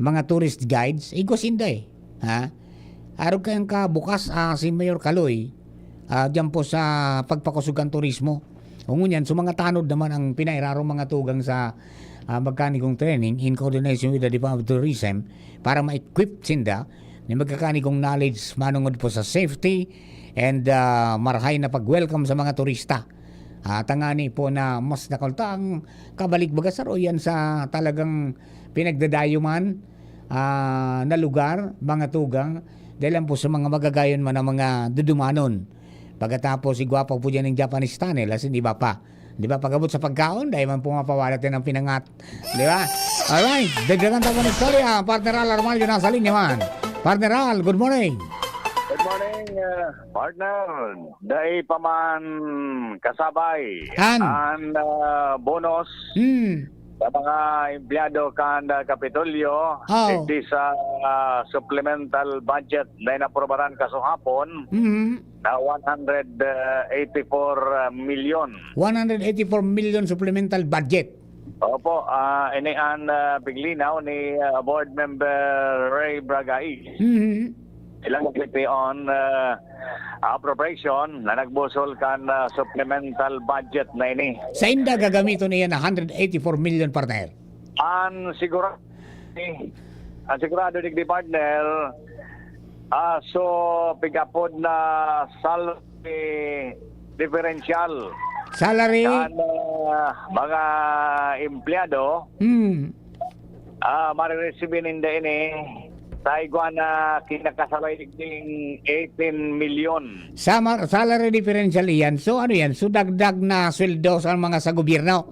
mga tourist guides, igwa sinda eh. Ha? Arog kayang kabukas, ah, si Mayor Kaloy, ah, diyan po sa pagpakusog kan turismo. O ngunyan, so mga tanod naman ang pinairaro mga tugang sa, ah, magkanigong training in coordination with the Department of Tourism para ma-equip sinda nin magkakanigong knowledge manongod po sa safety and, ah, marahay na pag-welcome sa mga turista. Ah, tangani po na mas dakul ta ang kabalik, baga, saro yan sa talagang pinagdadayuman, ah, na lugar, mga tugang, dahil lang po sa mga magagayon man ang mga dudumanon. Pagkatapos, igwa pa po dyan ng Japanese tunnel, as in, iba pa. Di ba, pag-abot sa pagkaon, dahil man po mapawalat yan ang pinangat. Di ba? Alright, dagdagan ta po ng istorya. Partner Al Armalio nasa linya man. Partner Al, good morning. Good morning, uh, partner. Dai pa man kasabay An? An, uh, bonus Hmm. sa mga empleyado kan, uh, Kapitolyo, Oh. digdi sa, uh, supplemental budget na inaprobaran kasuhapon Mhm. na one hundred eighty-four million. One hundred eighty-four million supplemental budget. Opo, ah, ini an, ah, piglinaw ni, ah, Board Member Ray Bragais. Mhm. Ilang P P on, ah, appropriation na nagbusol kan, ah, supplemental budget na ini. Sainda gagamiton iyan na hundred eighty-four million, partner? An sigura-, an sigurado digdi, partner, ah, so, pigapod na salary differential. Salary? Kan, ah, mga empleyado, Hmm. ah, mariresibi ninda ini sa igwa na kinakasabay digding eighteen million. Sa ma-, salary differential iyan. So, ano yan? So, dagdag na sweldo sa mga sa gobyerno?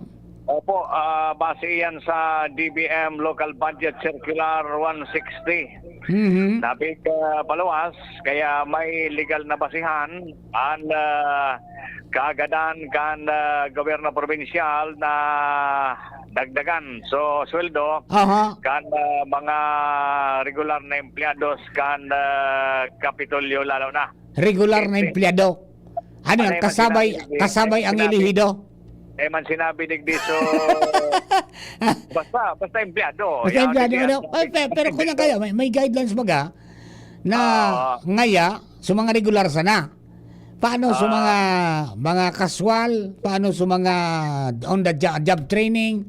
Opo, ah, base iyan sa D B M Local Budget Circular one sixty. Mhm. Napig, ah, paluwas, kaya may legal na basihan an, ah, kaagadan kan, ah, gobyerno probinsyal na dagdagan. So, sweldo Aha. kan, ah, mga regular na empleyados kan, ah, Kapitolyo lalo na. Regular na Ito. empleyado. Ano Ano yan? man Kasabay, sinabi, kasabay ano ang sinabi? elehido? Eh, man sinabi digdi, so, basta, basta empleyado. Basta Yan, empleyado, sige, ano? ano? Ay, pe-, pero kung yan kaya, may, may guidelines baga na Ah. ngaya, sa mga regular sana. Paano sa Ah. mga, mga kaswal? Paano sa mga on the jo-, job training?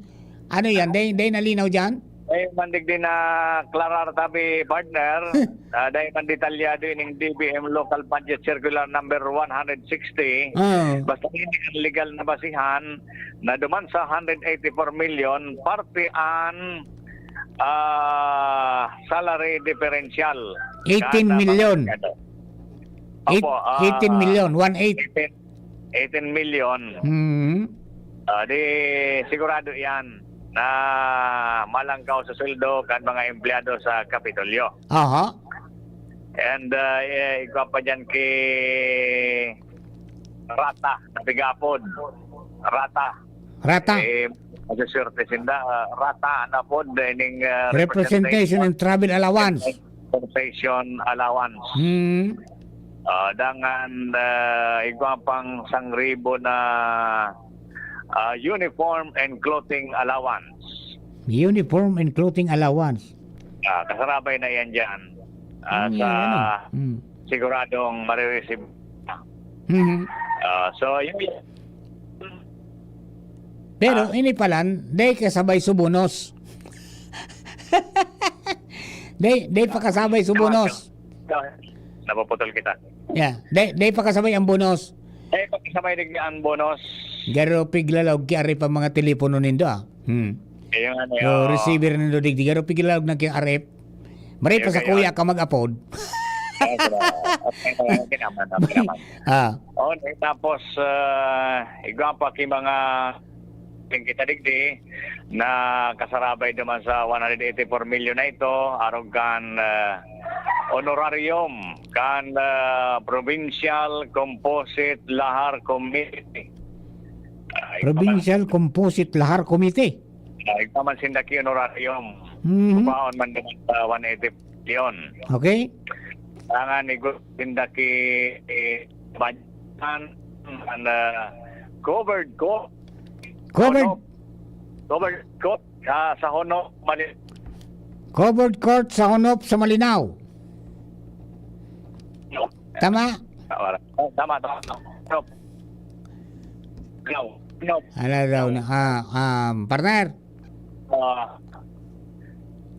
Ano yan? Day, day nalinaw dyan? Ay, mandig din na klarar tabi, partner. Ah, dahil man detalyado ining D B M Local Budget Circular number one hundred sixty. Ah. Basta ini ang legal na basihan na duman sa hundred eighty-four million, parte an, ah, salary differential. Eighteen million. Kada mga Eight-, Opo, ah, eighteen million, one eight. eighteen, eighteen million. Hmm. Ah, di sigurado yan na malangkaw sa sweldo kan mga empleyado sa Kapitolyo. Aha. And, ah, eh, igwa pa dyan ki Rata, napigapod. Rata. Rata. Eh, masaswerte sinda, ah, Rata na pod, eh, ning, ah, Representation and travel allowance. Compensation allowance. Hmm. Ah, dangan, ah, igwa pang sangribo na, ah, uniform and clothing allowance. Uniform and clothing allowance. Ah, kasarabay na yan dyan. Ah, Hmm, sa yan, ano? Hmm. siguradong marireceive. Mhm. Ah, so, yun. Pero Ah. ini palan, dai kasabay su bonus. Dai, dai pa kasabay su bonus. Napuputol kita. Yeah, dai, dai pa kasabay ang bonus. Dai pa kasabay digdi ang bonus. Garo piglalaog ki ari pa mga telepono nindo, ah. Hmm. Ayun nga, So, ayun. receiver nindo digdi, garo piglalaog na ki R F. Maray pa Ayun, sa ayun. kuya ka mag-apod. Ah, sila. Okay, okay naman, okay naman. Ah. Oh, eh, tapos, ah, igwa pa ki mga ning kita digdi na kasarabay naman sa one hundred eighty-four million na ito, arog kan, ah, honorarium kan, ah, Provincial Composite Lahar Committee. Ah, igwa man Provincial Composite Lahar Committee. Ah, igwa man sinda ki honorarium. Mhm. Kubaon man naman sa one eighty million. Okay. Tangan ni Gus-, sinda ki, eh, Banyan, and, ah, covered court. Covered. Honop. Covered court sa, sa Honop, Mali- Covered court sa Honop sa Malinao. Tama? Tama, tama, tama. Honop. Honop. Honop. Ala daw na, ah, um, partner. Ah.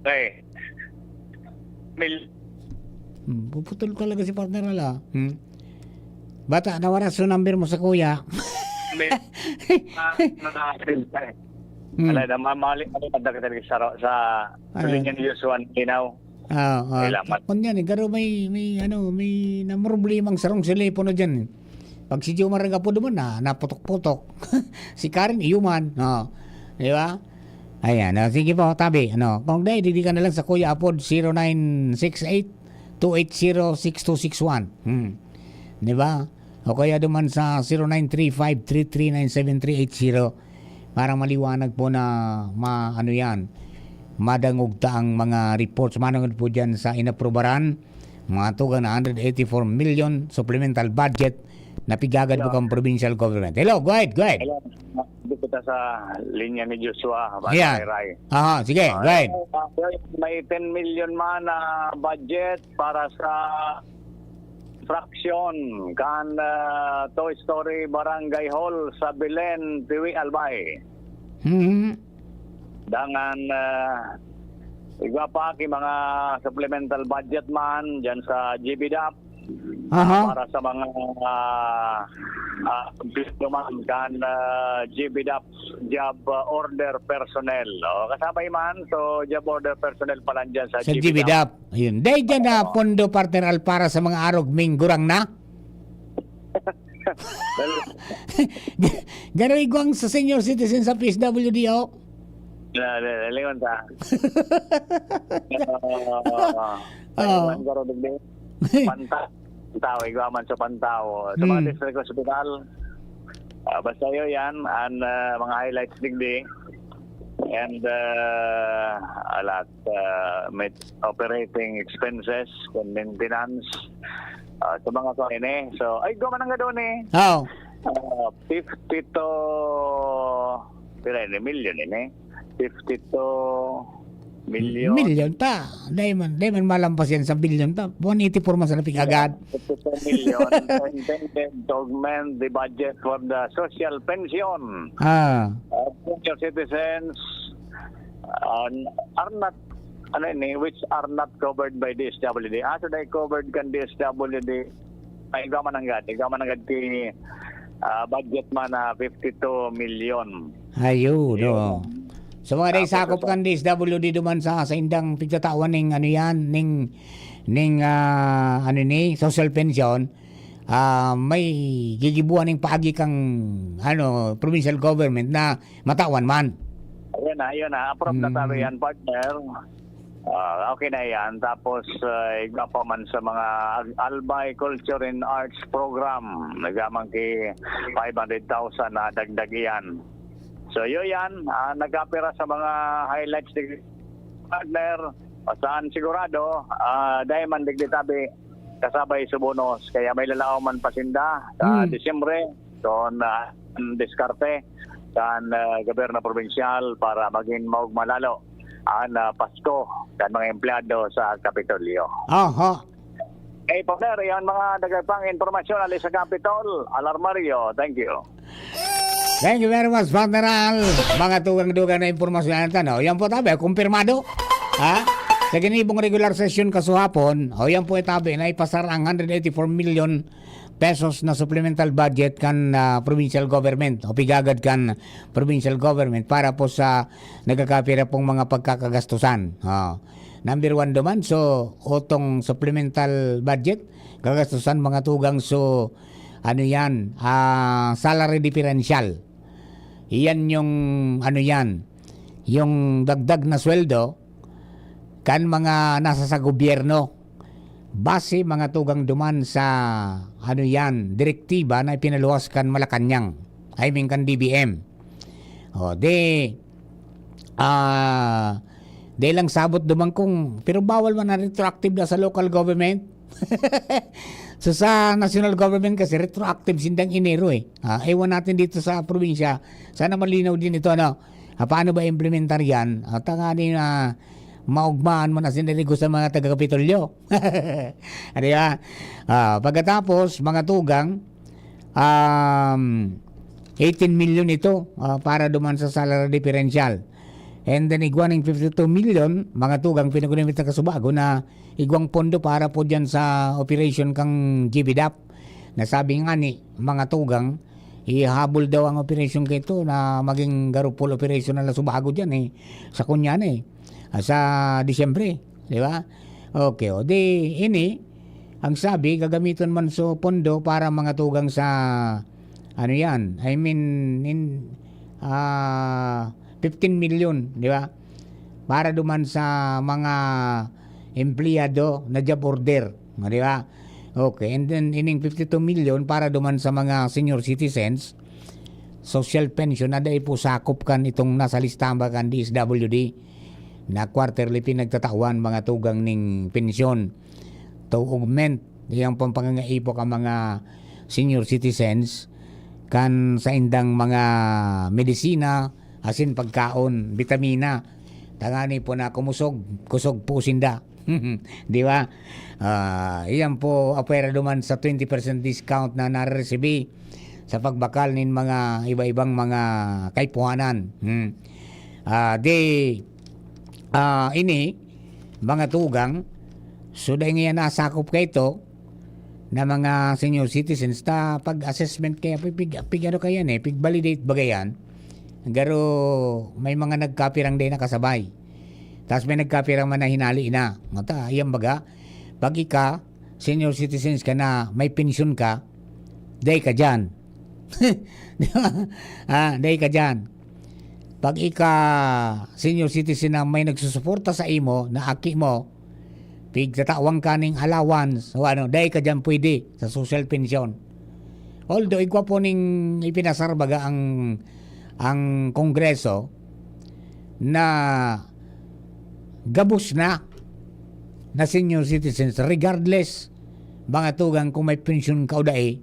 Okay. Mil- Hmm, puputol talaga si partner, ala. Hmm. Bata, nawara so number mo sa kuya. May, ah, na, na, Hmm. Ala, na, mamali, ano, madagdag sa, sa, sa Ah. linya ni Joshua Linaw. Ah, ah. Kailangan. Kung yan, eh, garo may, may, ano, may namroblemang sarong telepono dyan. Pag si Jomar nagapod naman, na, naputok-putok. Si Karen, iyuman. Oh. Di ba? Ayan. Ah, sige po, tabi. Ano, kung di, di ka na lang sa Kuya Apod, zero nine six eight, two eight zero, six two six one. Hmm. Di ba? O kaya duman sa zero nine three five three three nine seven three eight zero. Parang maliwanag po na ma-, ano yan, madangog ta ang mga reports. Manungod po dyan sa inaprubaran, mga tugang na hundred eighty-four million supplemental budget na pigagad po Yeah. kang provincial government. Hello, go ahead, go ahead. Hello, dito kita sa linya ni Joshua. Yeah. Ray Ray. Aha, sige, Ah, go ahead. May ten million man na budget para sa construction kan ah, Toy Story Barangay Hall sa Belen, Piwi, Albay. Mhm. Dangan ah, igwa pa ki mga supplemental budget man dyan sa G B dap Aha. para sa mga ah, ah, man kan ah, G B dap job ah, order personnel. O, kasabay man, so job order personnel pa lang dyan sa, Sa G B dap. Ayun. Dahil dyan na pondo, partner Al, para sa mga arog ming gurang na? Garo igwang sa senior citizen sa P S W D, oh. Na, na, na, lingon ta. Oo. Panta. Tao, igwa man sa Pantao. Sa mga Hmm. district hospital, ah, basta yun yan, ang ah, mga highlights digdi. And uh, alat, uh, may operating expenses, kung maintenance, ah, sa mga kuan ini. So, ay, igwa man ang gadon eh. Oh. Ah, fifty-two, pira ini? Million ini? Fifty-two million. Million ta. Dahil man, dahil man malampas yan sa billion ta. One eighty-four man sa napig-agad. Fifty-two million intended to augment the budget for the social pension Ah. of senior citizens uh, are not, ano ini, which are not covered by D S W D. Ah, so they covered kan D S W D. Ay, igwa man nanggad. Igwa man nanggad ki ah, budget man na fifty-two million. Ayun, Yun. no. So, mga day, Tapos, sakop ito. Kan D S W D duman sa, sa indang pigtatawan ning, ano yan, ning, ning, ah, ano ni, social pension, ah, may gigibuan ning paagi kang, ano, provincial government na matawan man. Ayun na, ayun na. Approve na Mm. tabi yan, partner. Ah, okay na yan. Tapos, uh, igwa pa man sa mga Ag- Albay Culture and Arts Program. Nagaman ki five hundred thousand na dagdag iyan. So, yun yan. Ah, nagkapira sa mga highlights ni partner. Saan sigurado, ah, dahil man digdi tabi, kasabay sa bonus. Kaya may lalaom man pasinda sa Hmm. Disyembre. So, na, ang diskarte kan ah, gobyerno probinsyal para maging maugma lalo ang ah, Pasko kan mga empleyado sa Kapitolyo. Aha. Eh, partner, yan mga dagdag pang impormasyon ali sa Kapitol. Alarmario, thank you. Thank you very much, partner Al. Mga tugang-dugang na impormasyon na tanaw. Yan po tabi, kumpirmado. Ha? Sa ginibong regular session kasuhapon, o yan po itabi na ipasar ang hundred eighty-four million pesos na supplemental budget kan ah, provincial government o pigagad kan provincial government para po sa nagkakapira pong mga pagkakagastusan. Ah, number one duman, so, otong supplemental budget, kagastusan mga tugang, so, ano yan, ah, salary differential. Iyan yung, ano yan, yung dagdag na sweldo kan mga nasa sa gobyerno. Base mga tugang duman sa, ano yan, direktiba na ipinaluwas kan Malacañang. I mean, kan D B M. O, di, ah, di lang sabot duman kung, pero bawal man na retroactive na sa local government. So, sa national government kasi, retroactive sindang Enero eh. Ah, ewan natin dito sa probinsya. Sana malinaw din ito, ano? Ah, paano ba implementar yan? At tanganing ah, maugmaan mo na sinirigo sa mga taga-Kapitolyo. Ah, di ba? Ah, pagkatapos, mga tugang, um, eighteen million ito ah, para duman sa salary differential. And then igwa ning fifty-two million, mga tugang, pinagunimit na kasubago na igwang pondo para po dyan sa operation kang G B dap. Nasabi nga ni mga tugang, ihabol daw ang operation kay ito na maging garupol operation na subago dyan eh. Sa kunya na eh. Ah, sa Disyembre, di ba? Okay, o di, ini, ang sabi, gagamiton man so pondo para mga tugang sa, ano yan, I mean, in, ah, fifteen million, di ba? Para duman sa mga empleyado na job order, di ba? Okay, and then ining fifty-two million para duman sa mga senior citizens, social pension na dai po sakop kan itong nasa listahan ba kan D S W D na quarterly pinagtatawan mga tugang ning pensyon to augment iyang pampangangaipo kan mga senior citizens kan saindang mga medisina asin pagkaon, bitamina. Tangani po na kumusog, kusog po sinda. Di ba? Ah, iyan po, apwera duman sa twenty percent discount na nareresibi sa pagbakal nin mga iba-ibang mga kaipuhanan. Hmm. Ah, di, ah, ini, mga tugang, so dahil ngayon nasakop ka ito na mga senior citizens, ta pag-assessment kaya, pig, pig, pig ano kaya ni, pig-validate ba yan? Garo may mga nagkapirang dai nakasabay. Tapos may nagkapirang man na hinali na. Mata, ayan baga, pag ika, senior citizens ka na, may pensyon ka, dai ka dyan. Di ba? Ah, dai ka dyan. Pag ika, senior citizen na may nagsusuporta sa imo, na aki mo, pigtatawan ka ning allowance, o ano, dai ka dyan pwede sa social pension. Although, igwa po ning ipinasar baga ang, ang Kongreso na gabos na, na senior citizens, regardless, mga tugang kung may pensyon ka o dai,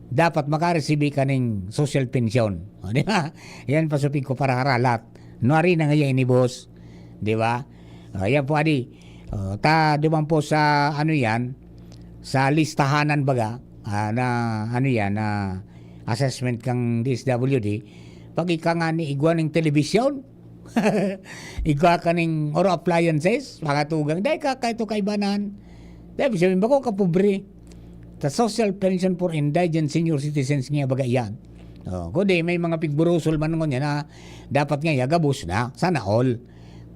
dapat makaresibi ka ning social pension. O, di ba? Yan pasupig ko para haralat. Nuari na ngaya ini, boss. Di ba? O, yan po, adi. O, ta, duman po sa, ano yan, sa listahanan baga, ah, na, ano yan, na assessment kang D S W D. Pag ika nga ni igwa ning telebisyon, igwa ka ning oro appliances, mga tugang, dai ka kaito kaibanan. Dai, sabihin, bako ka pobre. Sa Social Pension for Indigent Senior Citizens nga baga yan. O, kundi may mga pigburusol man ngunyan na dapat ngaya gabos na, sana all.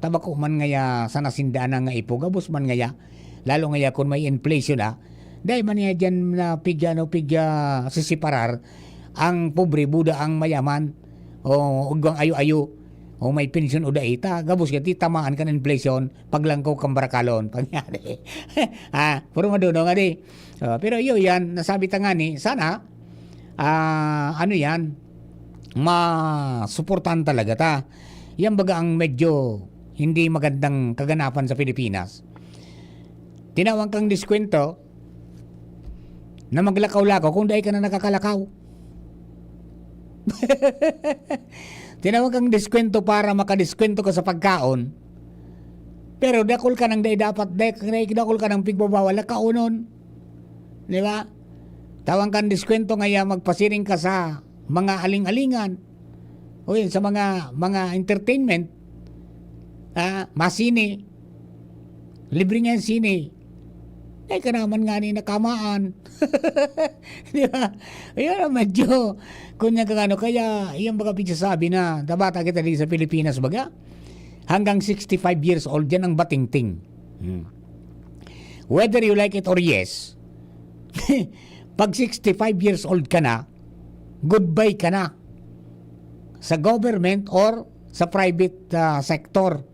Ta bako man ngaya sana sinda na nga ipo, gabos man ngaya. Lalo ngaya kun may inflation na, dai man ngaya diyan na pig, ano, pig, ah, sisiparar ang pobre, buda ang mayaman, o igwang ayo-ayo, o may pensyon o dai, ta gabos ka, titamaan kan inflation, paglangkaw kan barakalon, pangyari. Ah, puro maduno nga di. Ah, pero iyo yan, nasabi ta nga ni, sana, ah, ano yan, masuportahan talaga ta. Yan baga ang medyo hindi magandang kaganapan sa Pilipinas. Tinawan kang diskwento na maglakaw-lakaw kung dai ka na nakakalakaw. Tinawan kang diskwento para makadiskwento ka sa pagkaon, pero dakul ka nang dai dapat, dai, dai, dakul ka nang pigbabawal na kaonon. Di ba? Tawan kang diskwento ngaya magpasiring ka sa mga aling-alingan. O yun, sa mga, mga entertainment, ah, masine, libre nga yung sine. Ay, ka naman nga ni nakamaan. Di ba? Ayun, medyo, kunya ka ano, kaya, yung baga pigsasabi na, tabata kita din sa Pilipinas, baga, hanggang sixty-five years old, yan ang batingting. Hmm. Whether you like it or yes, pag sixty-five years old ka na, goodbye ka na sa government or sa private, ah, sector.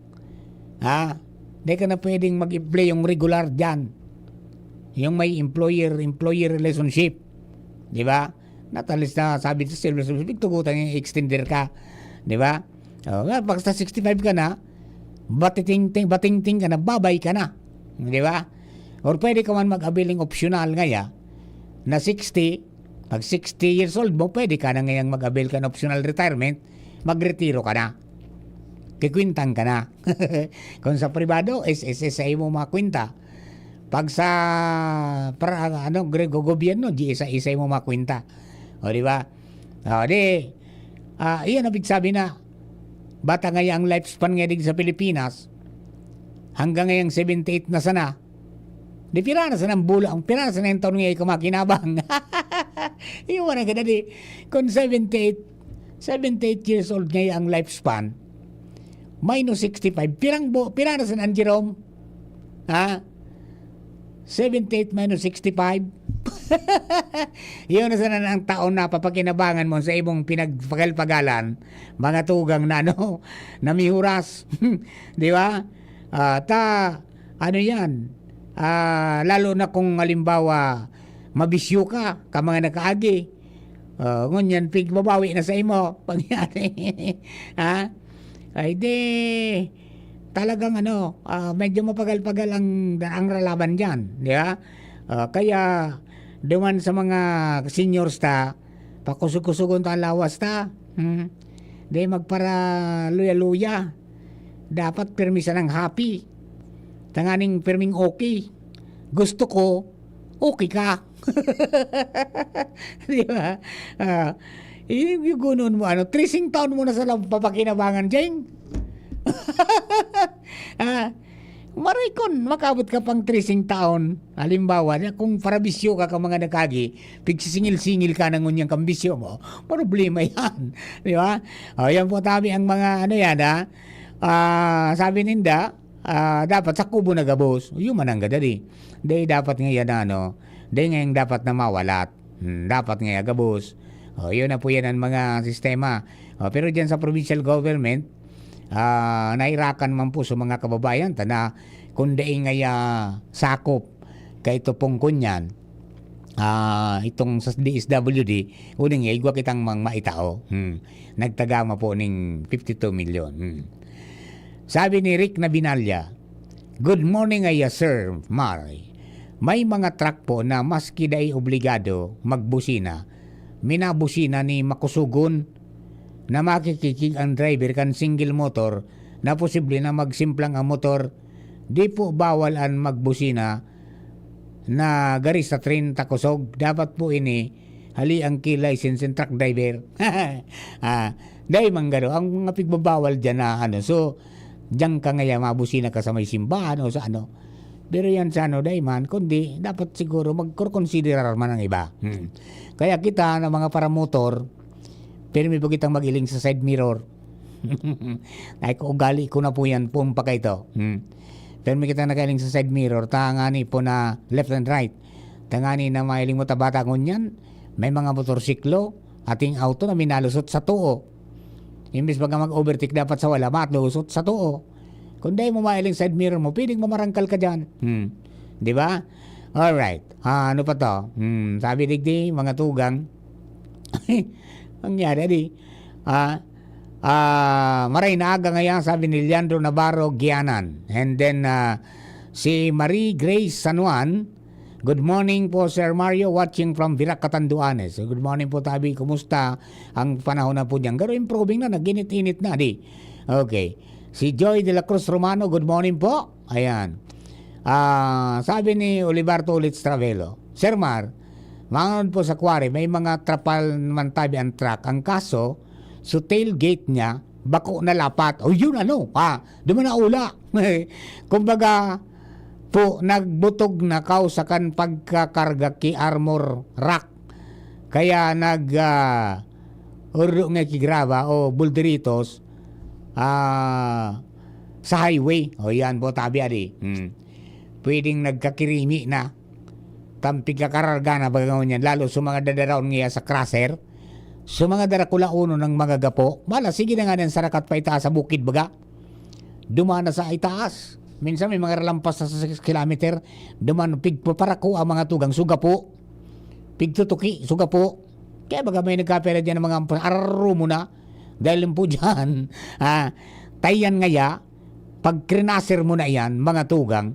Ha? Di ka na pwedeng mag-employ yung regular dyan. Yung may employer-employee relationship. Di ba? Natalis na, sabi sa silver service, tugutan yung extender ka. Di ba? O, nga, pag sa sixty-five ka na, batitingting, batingting ka na, babay ka na. Di ba? Or pwede ka man mag-avail ng optional ngaya na sixty, pag sixty years old mo, pwede ka na ngayang mag-avail ka ng optional retirement, magretiro ka na. Kikwintang ka na. Kung sa pribado, S S S sa imo mga kwinta. Pag sa, para, ano, gre-, go-, gobyerno, G S S sa imo mga kwinta. O, di ba? O, di, ah, iyan ang pigsabi na, Bata ngaya ang lifespan ngaya digdi sa Pilipinas, hanggang ngayang seventy-eight na sana. Di pira na sana ang bulang, pira na sana ang taon ngaya ka makinabang. Iwan na ka, dadi. Kung seventy-eight, seventy-eight years old ngaya ang lifespan, minus sixty-five, pirang bu-, pira na sana ang Jerome? Ha? Seventy-eight minus sixty-five? Yun na sana ang taon na papakinabangan mo sa imong pinagpagal-pagalan, mga tugang na, ano, namihuras. Di ba? Ah, ta, ano yan? Ah, lalo na kung halimbawa, mabisyo ka, ka mga nakaagi. Ah, ngunyan, pigbabawi na sa imo. Pangyari. Ha? Ay di, talagang ano, ah, medyo mapagal-pagal ang, ang lalaban diyan, di ba? Ah, kaya duman sa mga seniors ta, pakusog-kusogon ta ang lawas ta. Hmm. Di magparaluya-luya. Dapat pirmi sanang happy. Tanganing pirming okay. Gusto ko, okay ka. Di ba? Ah, yung, yung gunon mo, ano, tracing taon mo na sa lam-, papakinabangan, Jeng. Ah, maray kon, makabot ka pang tracing taon. Halimbawa, na kung parabisyo ka ka mga nakagi, pigsisingil-singil ka na ngunyan kang bisyo mo, problema yan. Di ba? O, yan po, tabi ang mga, ano yan, ha? Ah, sabi ninda, ah, dapat sa kubo na gabos. Yung manang gadadi. Di dapat nga yan, ano, di nga yung dapat na mawalat. Hmm, dapat nga yan gabos. O, yun na po yan ang mga sistema. O, pero dyan sa provincial government, ah, nairakan man po sa mga kababayan ta na kung dai ngaya sakop kay Tupong Kunyan, ah, itong sa D S W D, uning igwa kitang mang maitao. Hmm. Nagtagama po ning fifty-two million. Hmm. Sabi ni Rick Nabinalya, "Good morning, aya, Sir Mari. May mga truck po na maski dai obligado magbusina, minabusina ni makusugon na makikikig ang driver kan single motor na posible na magsimplang ang motor. Di po bawal an magbusina na gari sa train ta kusog. Dapat po ini hali ang ki license and truck driver." Ah, dai man garo. Ang mga pigbabawal diyan na ano. So, diyan ka ngaya mabusina ka sa may simbahan o sa ano. Pero yan sa ano, dai man. Kundi, dapat siguro magkonsiderar man ang iba. Hmm. Kaya kita na mga paramotor, pirmi po kitang magiling sa side mirror. Ay, ko, ugali ko na po yan, pumpa ka ito. Hmm. Pirmi kita nagailing sa side mirror, tangani po na left and right. Tangani na mailing mo ta bata ngunyan, may mga motorsiklo, ating auto na minalusot sa tuo. Imbis baga mag-overtake, dapat sa wala, matlusot sa tuo. Kung dai mo mailing side mirror mo, pwedeng mamarangkal ka dyan. Hmm. Di ba? Alright. Ah, ano pa to? Hmm, sabi digdi, mga tugang. Ang yari, di. Ah, ah, maray na aga ngayon, sabi ni Leandro Navarro Gianan. And then, ah, si Marie Grace San Juan, "Good morning po, Sir Mario, watching from Virac, Catanduanes." So, good morning po, tabi. Kumusta ang panahon na po diyan? Pero improving na, nag-init-init na, di. Okay. Si Joy de la Cruz Romano, "Good morning po." Ayan. Ah, sabi ni Olivarto Ulits Travelo, "Sir Mar, mangon po sa quarry, may mga trapal naman tabi ang truck. Ang kaso, so tailgate niya, bako na lapat." O yun, ano, ah, duman na ula. Kumbaga, po, nagbutog na kausa kan pagkakarga ki armor rack. Kaya nag, ah, ordo nga ki graba o bulderitos, ah, sa highway. O yan po, tabi adi. Hmm. Pwedeng nagkakirimi na. Tampig kakararga na baga ngunyan, lalo sa mga dadaraon ngaya sa crusher. Sa mga darakulaonon ng mga gapo, mala, sige na nga ng sarakat pa itaas sa bukid baga. Duman na sa itaas. Minsan may mga ralampas na sa six kilometer. Duman, pigpaparako ang mga tugang, suga po. Pigtutuki, suga po. Kaya baga may nagkapera dyan ng mga ampas, araro mo na. Dahil po dyan, ah, tayan ngaya, pag crusher mo na yan, mga tugang,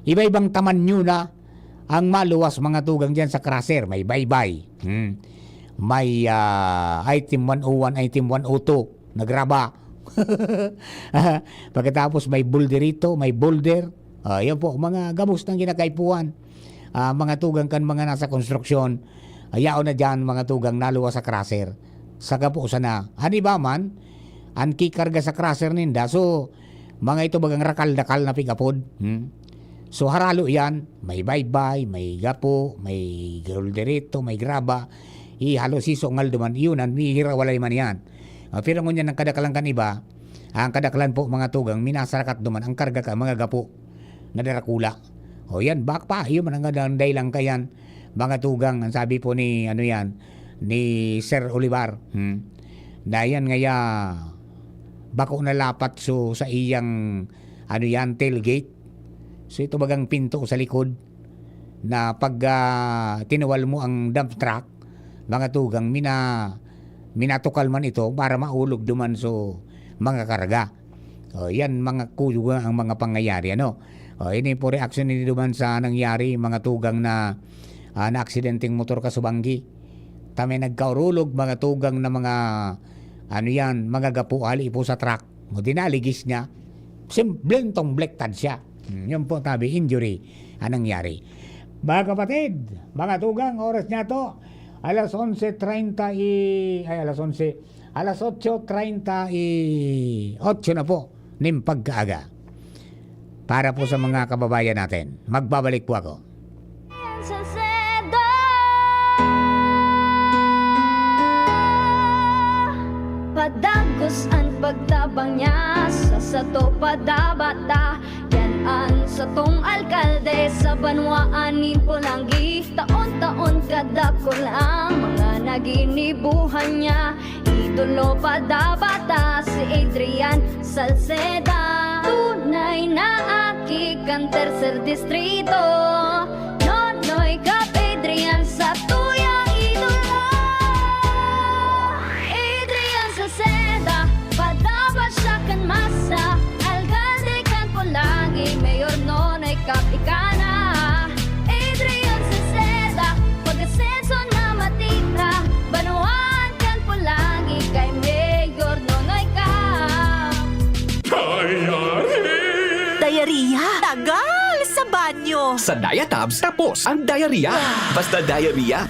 iba-ibang tamanyo na ang maluwas, mga tugang, dyan sa crusher. May baybay. Hmm. May, ah, item one oh one, item one oh two. Nagraba. Pagkatapos may bulderito, may boulder. Ah, yun po, mga gabos ng ginakaipuhan. Ah, mga tugang kan mga nasa konstruksyon. Ayaw na dyan, mga tugang, naluwas sa crusher. Sa gapo sana. Hani ba man? an kikarga sa crusher ninda. So, mga ito bagang rakal-dakal na pig-apod. Hmm? So, haralo yan. May baybay, may gapo, may golderito, may graba. Ihalo, siso, ngal duman. Iyon, an mihirawalay man yan. Ah, pero ngunyan, ang kadakalan kan iba, ang kadakalan po, mga tugang, minasarakat duman ang karga ka, mga gapo na darakula. O yan, bak pa, iyo man ang dahilan kayan, mga tugang, ang sabi po ni, ano yan, ni Sir Olivar, hmm, na yan ngaya, bako na lapat so sa iyang, ano yan, tailgate. So ito bagang pinto sa likod na pag, ah, tinuwal mo ang dump truck, mga tugang, mina-, minatukal man ito para maulog duman so mga karga. O, yan mga kuyo ang mga pangyayari, ano? O, ini po reaksyon ni duman sa nangyari, mga tugang na, ah, na aksidenteng motor kasubanggi. Ta may nagkaurulog, mga tugang na mga, ano yan, mga gapo hali po sa truck. O, dinaligis niya. Simpleng tumblektad siya. Hmm, yun po, tabi, injury ang nangyari. Mga kapatid, mga tugang, oras niya to, alas onse treinta y, ay, alas onse, alas otso treinta y otso na po nin pagkaaga. Para po sa mga kababayan natin, magbabalik po ako. Salcedo. Padagos an pagtabang niya sa sato padabata. Yan an satong alkalde sa banwaan nin Polangui. Taon-taon kadakul ang mga naginibuhan niya. Idolo padabata si Adrian Salceda. Tunay na aki kan tercer distrito. Nonoy Kap Adrian sa tuyang idolo. Adrian Salceda, padaba siya kan masa. Alkalde kan Polangui, Mayor Nonoy Kap ika na. Adrian Salceda, pag-asenso na matira. Banwaan kan Polangui kay Mayor Nonoy Kap. Diarrhea! Diarrhea? Tagal sa banyo! Sa Diatabs, tapos ang diarrhea. Basta diarrhea,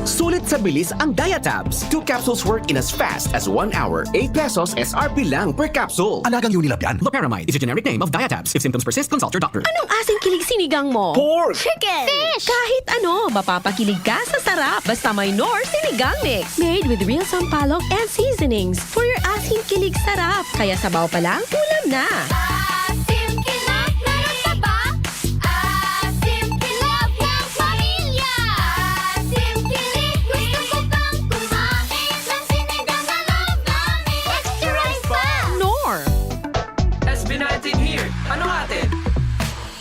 sulit sa bilis ang Diatabs. Two capsules work in as fast as one hour. Eight pesos S R P lang per capsule. Alagang Unilab yan. Loperamide is a generic name of Diatabs. If symptoms persist, consult your doctor. Anong asim kilig sinigang mo? Pork! Chicken! Fish! Kahit ano, mapapakilig ka sa sarap. Basta may Knorr Sinigang Mix. Made with real sampalok and seasonings. For your asim kilig sarap. Kaya sabaw pa lang, ulam na. Asim kilig, meron ka ba? Asim kilig ng pamilya. Asim kilig, gusto ko pang kumain ng sinigang na love namin. Extra rice pa! Knorr! S B nineteen here. Ano atin?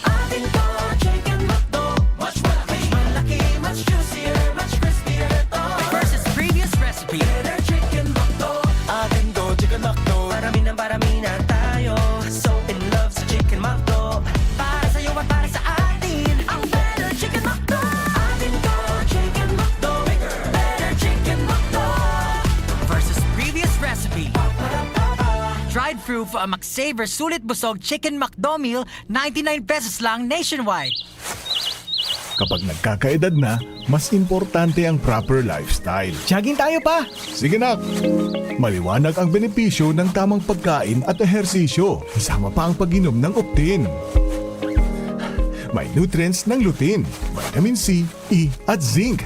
Atin to, Chicken McDo. Mas malaki, malaki, mas juicier, mas crispier to. Versus previous recipe. Better Chicken McDo. Atin to, Chicken McDo. Parami ng parami na tayo. So in love sa Chicken McDo. Para sa'yo at para sa atin. Ang Better Chicken McDo. Atin to, Chicken McDo. Better Chicken McDo. Versus previous recipe. Drive-thru for a McSaver Sulit Busog Chicken McDo Meal, ninety-nine pesos lang nationwide. Kapag nagkakaedad na, mas importante ang proper lifestyle. Jogging tayo, pa! Sige, nak! Maliwanag ang benepisyo ng tamang pagkain at ehersisyo, kasama pa ang pag-inom ng Optin. May nutrients ng lutein, vitamin C, E, at zinc.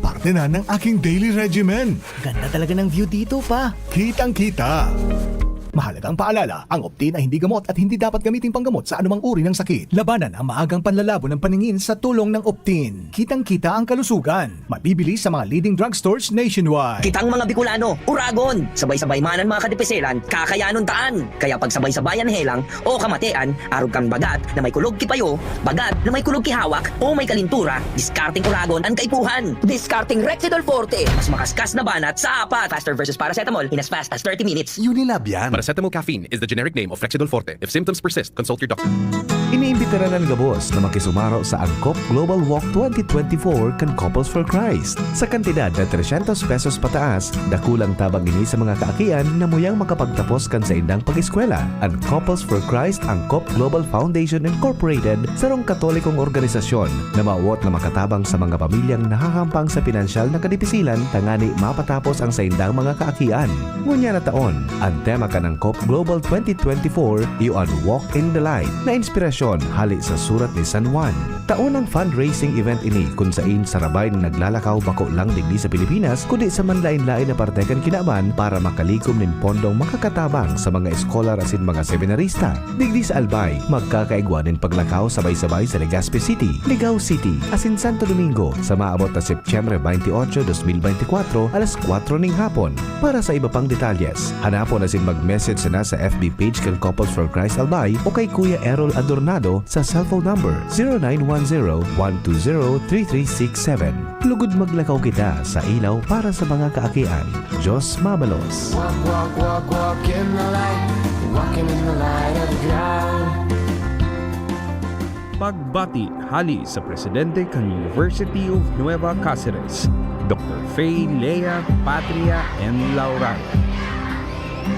Parte na ng aking daily regimen. Ganda talaga ng view dito, pa. Kitang-kita. Mahalagang paalala, ang Optin ay hindi gamot at hindi dapat gamiting panggamot sa anumang uri ng sakit. Labanan ang maagang panlalabo ng paningin sa tulong ng Optin. Kitang-kita ang kalusugan. Mabibili sa mga leading drugstores nationwide. Kitang mga Bicolano, Uragon, sabay-sabay man an mga kadipiselan, kakayanon taan. Kaya pagsabay-sabayan helang o kamatean, arog kan bagat na may kulog ki payo, bagat na may kulog ki hawak, o may kalintura, diskarteng Uragon an kaipuhan. Diskarteng Rexidol Forte, mas makaskas na banat sa apat. Faster versus paracetamol in as fast as thirty minutes. Unilab yan. Paracetamol caffeine is the generic name of Rexidol Forte. If symptoms persist, consult your doctor. Iniimbitaran an gabos na makisumaro sa Angkop Global Walk twenty twenty-four kan Couples for Christ. Sa kantidad na trescientos pesos pataas, dakulang tabang ini sa mga kaakian na muyang makapagtapos kan saindang pag-eskwela. An Couples for Christ Angkop Global Foundation Incorporated, sarong Katolikong organisasyon na mawot na makatabang sa mga pamilyang nahahampang sa pinansyal na kadipisilan tangani mapatapos ang saindang mga kaakian. Ngunyan na taon, an tema kan Angkop Global twenty twenty-four iyo an Walk in the Light na inspirasyon hali sa Surat ni San Juan. Taon ang fundraising event ini kun sain sarabay na naglalakaw bako lang digdi sa Pilipinas kundi sa manlaen-laen na parte kan kinaban para makalikom nin pondong makakatabang sa mga eskolar asin mga seminarista. Digdi sa Albay, magkakaigwa nin paglakaw sabay-sabay sa Legazpi City, Ligao City, asin Santo Domingo sa maabot na Setyembre twenty-eight, twenty twenty-four, alas kwatro ning hapon. Para sa iba pang detalyes, hanapon asin mag-message sana sa F B page kan Couples for Christ Albay o kay Kuya Errol Adornado sa cellphone number zero nine one zero, one two zero, three three six seven. Lugod maglakaw kita sa ilaw para sa mga kaakian. Diyos mabalos. Walk, walk, walk, walk in the light. Walking in the light of God. Pagbati hali sa presidente kan University of Nueva Caceres, Doctor Fay Lea Patria and Laurana.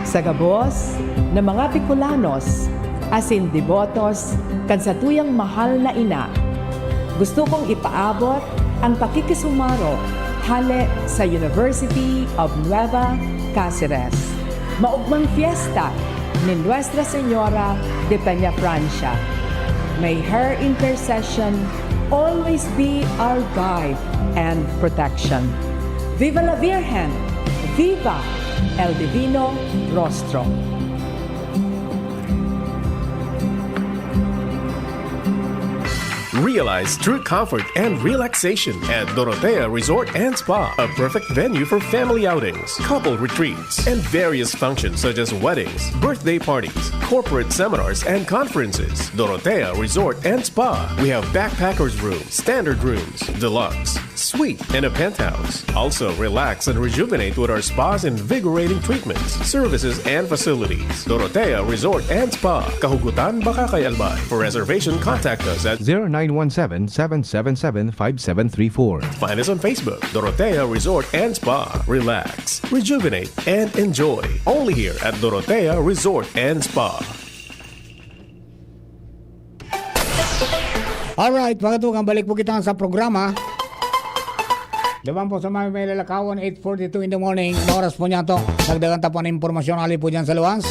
Sa gabos na mga Bicolanos asin debotos kan satuyang mahal na ina, gusto kong ipaabot ang pakikisumaro hale sa University of Nueva Caceres. Maugmang fiesta ni Nuestra Señora de Peñafrancia. May her intercession always be our guide and protection. Viva la Virgen! Viva el Divino Rostro! Realize true comfort and relaxation at Dorotea Resort and Spa, a perfect venue for family outings, couple retreats, and various functions such as weddings, birthday parties, corporate seminars, and conferences. Dorotea Resort and Spa. We have backpackers room, standard rooms, deluxe, suite, and a penthouse. Also, relax and rejuvenate with our spa's invigorating treatments, services, and facilities. Dorotea Resort and Spa, Kahugutan, Bacacay, Albay. For reservation, contact us at zero nine one seven, seven seven seven, five seven three four. Find us on Facebook, Dorotea Resort and Spa. Relax, rejuvenate, and enjoy. Only here at Dorotea Resort and Spa. Alright, mga tugang, balik po kita sa programa. Duman po sa mga may lalakawan, eight forty-two in the morning. Oras po niya to. Dagdagan ta po ang impormasyon, hali po dyan sa luwas.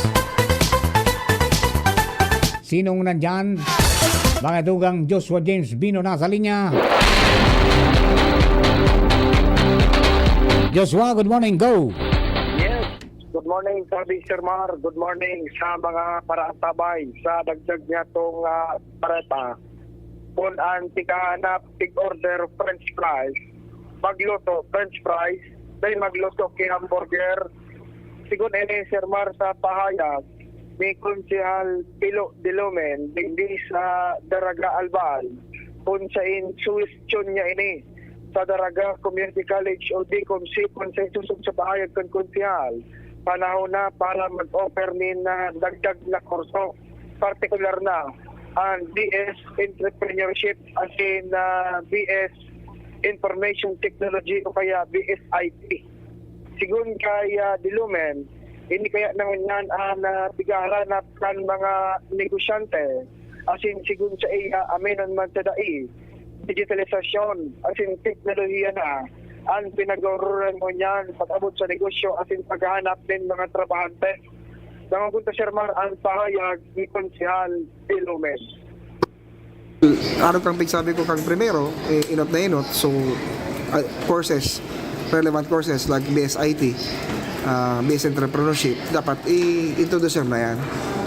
Sinong nandyan? Mga tugang, Joshua James Bino nasa linya. Joshua, good morning. Go! Yes. Good morning, Sir Sir Mar. Good morning sa mga paraantabay sa dagdag niya tong, ah, bareta. Kun an tighahanap, tig-order French fries, magluto French fries, then magluto ki hamburger. Sigon ini, Sir Mar, sa pahayag ni Konsehal Pilo Dilumen, digdi sa Daraga Albay, kun sain suwestyon niya ini sa Daraga Community College o DCOMC, kun sa isusog sa pahayag kan konsehal, panahon na para mag-offer nin, ah, dagdag na kurso, partikular na an B S Entrepreneurship asin, ah, B S Information Technology o kaya B S I T. Sigon kay, ah, Dilumen, ini kaya na ngunyan an, ah, pighaharanap kan mga negosyante. Asin sigon saiya, aminon man sa dai, digitalisasyon asin teknolohiya na an pinag-uururan ngunyan pag-abot sa negosyo asin paghahanap nin mga trabahante. Nangungunta, Sir Mar, an pahayag ni Konsehal Dilumen. Arog kan pigsabi ko kan primero, eh, enot na enot. So, ah, courses, relevant courses like B S I T, ah, B S Entrepreneurship, dapat i-introduce na yan.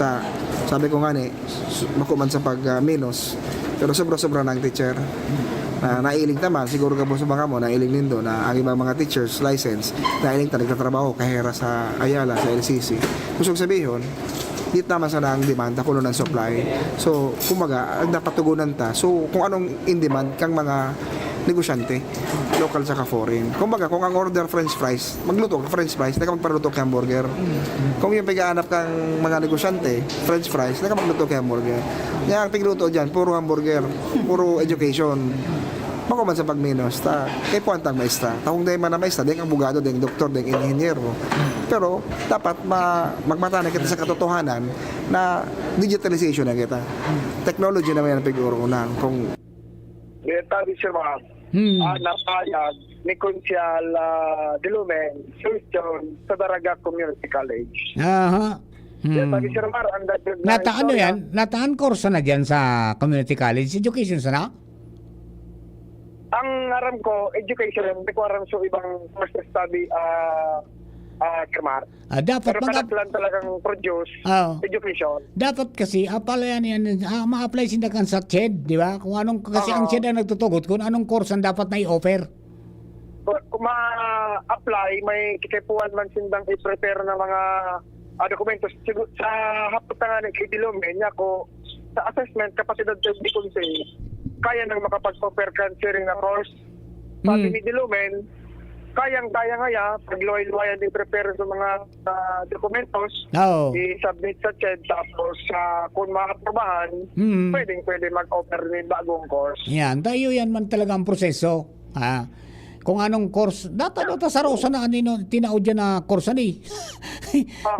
Ta, sabi ko nga ni, s-, bako man sa pag, ah, menos, pero sobra-sobra na ang teacher. Ah, nailing ta man, siguro gabos sa mga mo, nailing nindo na ang ibang mga teachers, license, nailing ta nagtatrabaho, kahera sa Ayala, sa L C C. Gusto kong sabihon, di naman sana ang demand, kuno ang supply. So, kumbaga, ang dapat tugunan ta. So, kung anong in demand kang mga negosyante, local saka foreign. Kumbaga, kung ang order french fries, magluto ka french fries, di ka magpaluto kay hamburger. Kung yung pag-aanap kang mga negosyante, french fries, di ka magluto kay hamburger. Kaya ang pigluto dyan, puro hamburger, puro education. Bako man sa pagminos, ta, kay puwantang maestra. Ta kung dai man na maestra, dai abogado, dai doktor, dai inhinyero. Pero dapat ma-, magmata na kita sa katotohanan na digitalization na kita. Technology na may pag-urunan. Kung Dear Tabi, Sir Mark, Hmm. ah, napayag ni Konsehal, ah, Dilumen, Sir John, sa Daraga Community College. Aha. Dear Hmm. Tabi, Sir Mark, ang dagdag na Nata-, ano istorya. Yan? Nataan kurso na dyan sa community college? Education sana? Ang aram ko, education, hindi ko aram sa ibang courses, Tabi, ah, ah, Sir Mark. Ah, dapat Pero mag- kalat lang talagang produce, Oo. education. Dapat kasi, ah, pala yan, yan, ah, ma-apply sinda kan sa ched, di ba? Kung anong, kasi ang Oo. ched ang nagtutugot kung anong course ang dapat na i-offer. Kung ma-apply, may kikipuan man sindang i-prepare na mga, ah, dokumento. Sigu-, sa hapot na nga ni K D Lome, niya ko, sa assessment, kapasidad sa hindi kung kaya nang makapag-offer kan sharing na course. Sabi Mm. ni Dilumen, kayang-kaya nga ya, pagluway-luwayan din prepare sa mga, ah, dokumentos, Oo. i-submit sa ched, tapos, ah, kung maaprubahan, Mm. pwedeng-pwede mag-offer ng bagong course. Yan, tayo yan man talaga ang proseso. Ah, kung anong course, data, data sa Rosa na anino, tinaod yan na course, ani?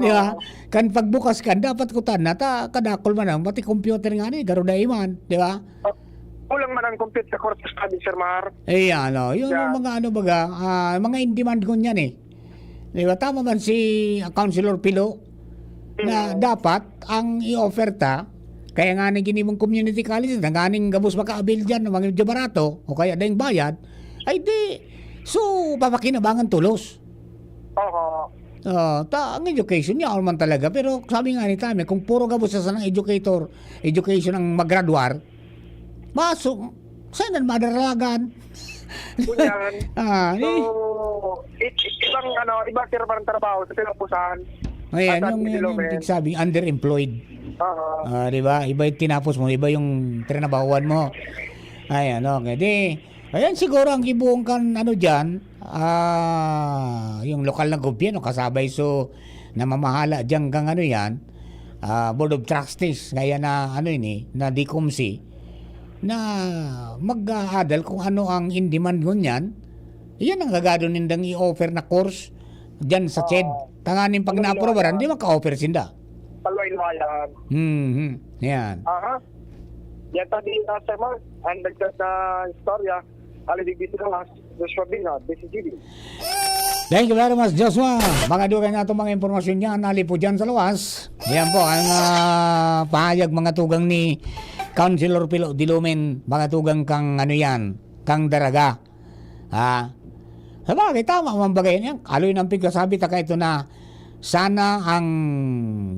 Di ba? Oo. Kan pagbukas kan, dapat kutan na, ta, kadakol man ang, pati computer nga ni, garo dai man, di ba? Oh, kulang man ang computer course study, Sir Mar. Eh, ano, yun Yeah. yung mga ano baga, ah, mga in demand ngunyan eh. Di ba? Tama man si Councilor Pilo na Mm. dapat ang i-offer ta, kaya nga ni ginibong community college, na ganing gabos maka-avail dyan, na medyo barato, o kaya dayong bayad, ay di, so, papakinabangan tulos. Oo. Ah, ta, ang education niya, man talaga. Pero sabi nga ni Tami, kung puro gabos sa sanang educator, education ang magradwar, maso, saan na madaralagan? Kunyan. Ah, So, eh. i-, i-, ibang, ano, ibang sirba ng trabaho sa pinapusahan. Ayan, At yung, at yung, yung Ilomen. Sabi, underemployed. Oo. Ah, di ba? Iba yung tinapos mo, iba yung trinabahuan mo. Ayan, okay. Di, ayan siguro ang gibuong kan, ano dyan, ah, yung lokal na gobyerno, kasabay so, namamahala dyan kang ano yan, ah, Board of Trustees, kaya na, ano ini, na D C O M C, na mag-aadal kung ano ang in demand ngunyan, iyan ang gagado nindang i-offer na course dyan sa ched. Oo. Tanganing pag Ano naaprobaran, yun? Di maka-offer sinda. Paluway-luwayan. Mhm. Yan. Aha. Yan, Tabi, Sir Mark, ang dagdag na istorya, Alidig dito na, Joshua Bina, D C T V. Thank you very much, Joshua. Mga dugay na itong mga impormasyon niya, nalipo dyan sa luwas. Yan po, ang, ah, pahayag, mga tugang ni Councilor Pilo Dilumen, mga tugang kang ano yan, kang Daraga. Ha? Sabagay, tama man bagay niya. Aloy ng pigkasabi, taka ito na sana ang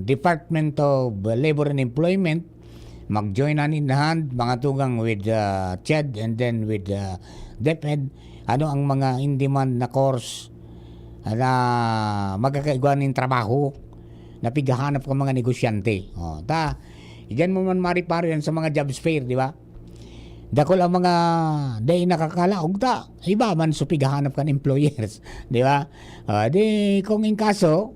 Department of Labor and Employment mag-join hand in hand, mga tugang, with, uh, ched and then with, uh, DepEd. Ano ang mga in-demand na course na magkakaigwa nin trabaho na pighahanap ka mga negosyante? O, ta, igan mo man mari-paro yan sa mga jobs fair, di ba? Dakul ang mga dai nakakalaog ta. Iba man so pighahanap kan employers, di ba? Ah, di kung in kaso,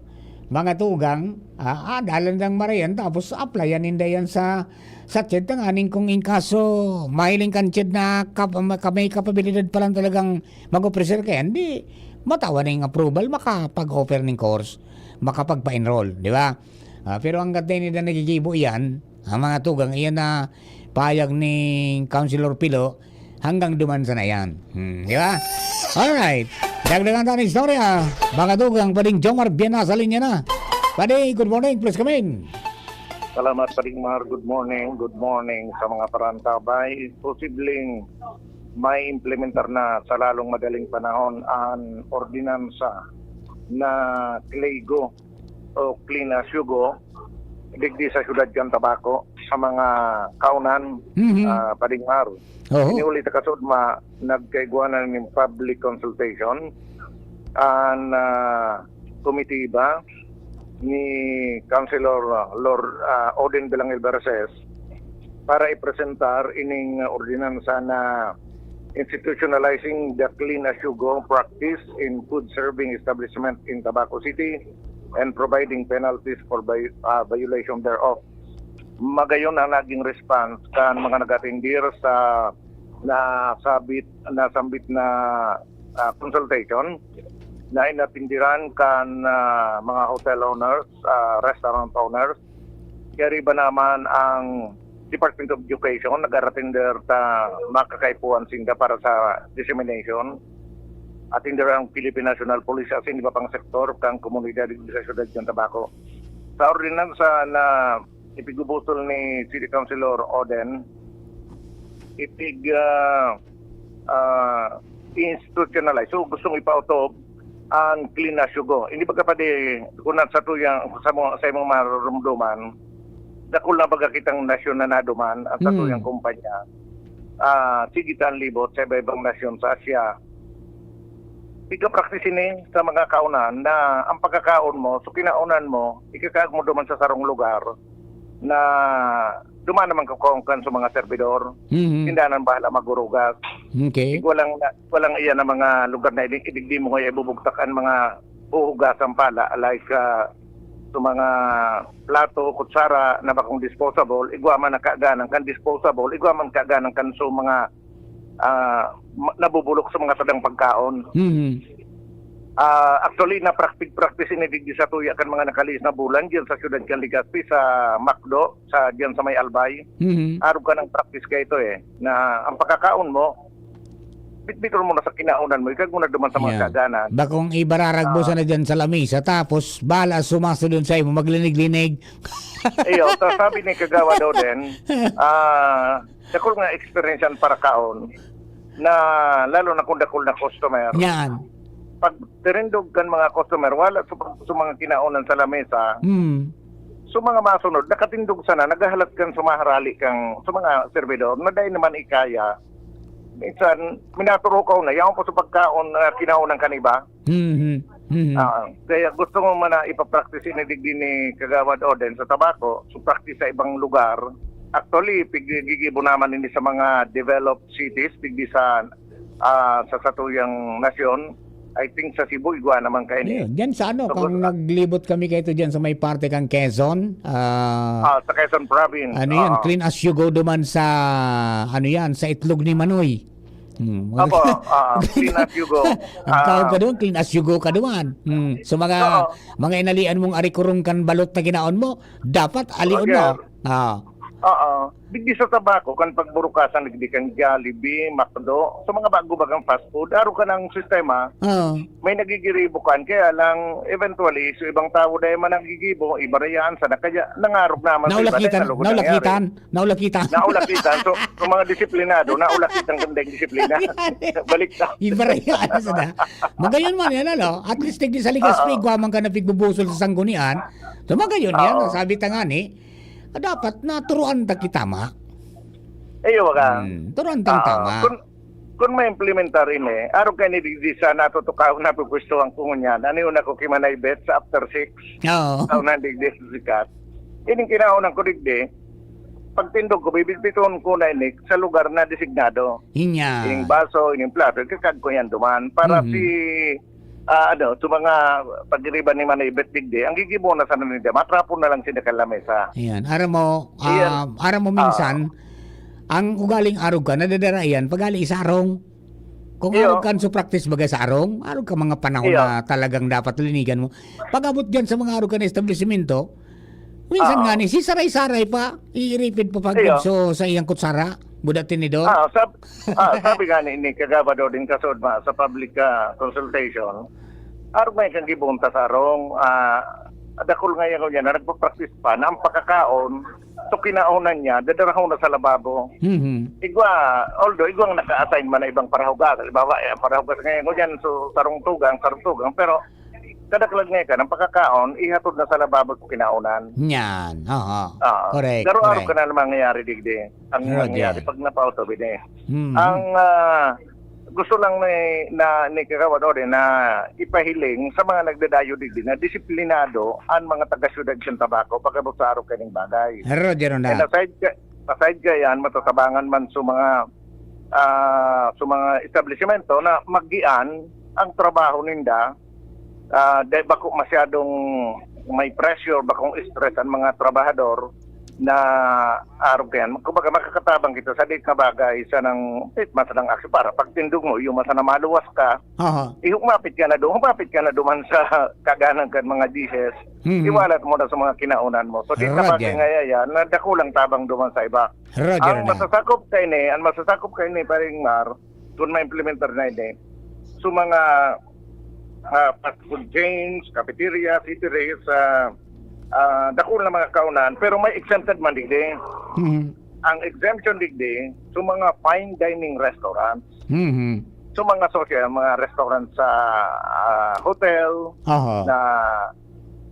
mga tugang, ah, ah, dalan lang marayan, tapos applyan ninda yan sa, sa ched, tanganing kung in kaso, mahiling kan ched na kap-, ma-, ka-, may kapabilidad pa lang talagang mag-offer kayan, di matawan na yung approval, makapag-offer ng course, makapagpa-enroll, di ba? Ah, pero ang ganda nila nagigibo yan, ang mga tugang, iyan na payag ni Councilor Pilo, hanggang duman sana yan. Hmm, di ba? Alright. Dagdagan tayo ng istorya. Mga tugang, Pading Jomar Biana sa linya na. Padi, good morning. Please come in. Salamat, Pading Mar. Good morning. Good morning sa mga parantabay. Posibleng may implementar na sa lalong madaling panahon ang ordinansa na CLAYGO o Clean as You Go, digdi sa siyudad kan Tabaco, sa mga kaunan, Mhm. ah, Pading Mar. Oho. Ini huli ta kasudma, nagkaigwa na nin public consultation an, ah, komitiba ni Councilor, ah, Lord, ah, Odin Belangil Verces para ipresentar ining ordinansa na institutionalizing the clean as you go practice in food serving establishment in Tabaco City and providing penalties for vi- uh, violation thereof. Magayon ang naging response kan mga nag-atendir sa nasabit nasambit na ah, consultation na inatindiran kan ah, mga hotel owners, ah, restaurant owners. Kaya riba naman ang Department of Education nag-aratender ta makakaipuhan sinda para sa dissemination. Atender ang Philippine National Police asin iba pang sektor kan komunidad sa siyudad kan Tabaco. Sa ordinansa na ipigubusol ni City Councilor Oden, ipig ah, ah, institutionalize. So gustong ipautob ang clean as you go. Hindi baga pa di, kung sa tuyang, sa mga, sa imong marurumduman, dakul na baga kitang nasyonanado man ang sa Hmm. tuyang kumpanya. Ah, sige tan libot sa iba-ibang nasyon sa Asia. Ika-practice ini sa mga kaunan na ang pagkakaon mo, so kinaunan mo, ikakaag mo duman sa sarong lugar na duman naman ka kan sa mga servidor. Mhm. Tindanan bahala magurugas. Okay. Walang, walang iyan ang mga lugar na idig, idigdi mo ngayon ibubugtak ang mga huhugasan pala, like ah, sa mga plato, kutsara na bakong disposable, igwa man nakaganan kan disposable, igwa man kaganan kan so mga ah, ma- nabubulok sa mga sadang pagkaon. Mhm. Ah, actually, na practice practice ini digdi sa tuya kan mga nakalihis na bulan diyan sa siyudad kan Legazpi, sa McDo, sa diyan sa may Albay. Mhm. Arog ka ng practice ka ito eh, na ang pagkakaon mo, bitbiton mo na sa kinaunan mo, ikag mo na duman sa mga Yeah. kaganan. Bakong ibararag mo Ah. sana dyan sa lamesa, tapos bahala sumasunod sa imo, maglinig-linig. Iyo, sa sabi ni Kagawad Oden, ah, dakul nga experience yan para kaon na lalo na kung dakul na customer. Yan. Pag tirindog kan mga customer, wala sa, sa mga kinaonan sa lamesa, Hmm. so mga masunod, nakatindog sana, naghahalat kan sumaharali kang sa mga servidor na dahil naman ikaya. Minsan, minaturo ka na, yaon pa sa pagkaon na kinaonan kan iba. Mhm. Mhm. Ah, kaya gusto mo man na ipapractice ini digdi ni Kagawad Oden sa Tabaco, so practice sa ibang lugar. Actually, pig- gigibo naman ini sa mga developed cities, digdi sa ah, sa satuyang nasyon. I think sa Cebu, igwa naman kayo ni. Ayun, diyan sa ano, Sa kung Bur- naglibot kami kayo diyan sa may parte kang Quezon, ah, Ah, sa Quezon Province. ano yan, Oo. Clean as you go duman sa, ano yan, sa itlog ni Manoy. Hmm. Apo, ah, clean as you go. Ang tawag ka Ah, doon, clean as you go ka duman. Hmm. So mga Oo. mga inalian mong arikurong kan balot na ginaon mo, dapat alion mo. Roger. Ah. Oo. Digdi sa Tabaco, kan pagburukasan, digdi kan Jollibee, McDo, sa mga bago bagang fast food, aro ka ng sistema, Oo. may nagigiribo kan, kaya lang, eventually, so ibang tao dahil man nagigibo, iba rayaan sa nakaya, nangarog naman sa iba, Naulakitan, dahil na lugar naulakitan, nangyari. naulakitan. Naulakitan. So, yung mga disiplinaado, naulakitan kung dahil disiplina. Balik na. Iba rayaan sa na. Magayon man yan, ano? At least, digdi sa Legazpi, Oo. igwa man ka na pigbubusol sa sanggunian. So, magayon yan, Oo. ang sabi ta nga ni, ah, dapat naturuan ta kita, ma. Iyo, wala. Hmm, turuan tang Ah, tama. Kung, kung ma-implementar ini, arog ka ni digdi sa natutukaw na pupwestuhan ko ngunyan. Ano yun ako kimanaybet sa after six? Oo. Tao na digdi sa sikat. Ining kinaunan ko digdi, pagtindog ko, bibitbiton ko na ini sa lugar na designado. Inya. Ining baso, ining plato, ikakag ko yan duman. Para Mhm. si, ah, ano, sa mga pagiriban ni Manay Ibet digdi, ang gigibo na sana ninda, matrapon na lang sila kan lamesa. Ayan. Aram mo, Ayan. ah, aram mo minsan, ang ugaling arog ka, nadadara yan, pag ali isarong. Kung Iyo. arog ka, so practice baga sa arong, arog ka mga panahon Iyo. na talagang dapat linigan mo. Pag abot dyan sa mga arog ka na establishmento, minsan Oo. nga ni, sisaray-saray pa, iiripid pa pag Iyo. so, sa iyang kutsara, buda tinidor. Ah, sab ah, sabi nga ni, ni Kagawad Oding Kasudma sa public ah, consultation, arog may kang gibunta sa arong, ah, dakul nga yan, yan na nagpa-practice pa na ang pagkakaon, so kinaunan niya, dadarahon na sa lababo. Mhm. Igwa, although igwang naka-assign man na ibang parahugas, halimbawa, eh, ang parahugas ngayon ko dyan, so sarong tugang, sarong tugang, pero kadaklag ngayon ka, ng pagkakaon, ihatod na sa lababo sa kinaunan. Yan. Aha. Ah, Correct, Pero araw correct. ka na naman nangyayari digdi. Ang Correct, nangyayari yeah. pag napauto bini. Mhm. Ang ah, gusto lang ni, na, ni Kagawad Odin na ipahiling sa mga nagdadayo digdi na disiplinado ang mga taga-syudad sa Tabaco pag-abot sa araw kaning bagay. Roger na. And aside ka, aside ka yan, matatabangan man sa mga ah, sa mga establisimento na magian ang trabaho ninda, ah, dahil bako masyadong may pressure, bakong stress ang mga trabahador na arog yan. Kumbaga, makakatabang kita sa date na bagay, sa nang, eh, mas nang action para pagtindog mo, yung masa na maluwas ka, Aha. eh, humapit ka na doon, humapit ka na duman sa kaganan kan mga dishes, Mhm. iwalat mo na sa mga kinaunan mo. So, di Rod sa bagay yan. nga yan, na dakulang tabang duman sa iba. Rod yan Ang na. masasakop ka ini, ang masasakop ka ini, Paring Mar, kung ma-implementar na ini, so mga, ah, fast food chains, cafeteria, eateries, ah, ah, dakul na mga kaunan, pero may exempted man digdi. Mhm. Ang exemption digdi, so mga fine dining restaurants, Mhm. so mga social, mga restaurant sa, ah, hotel, Aha. na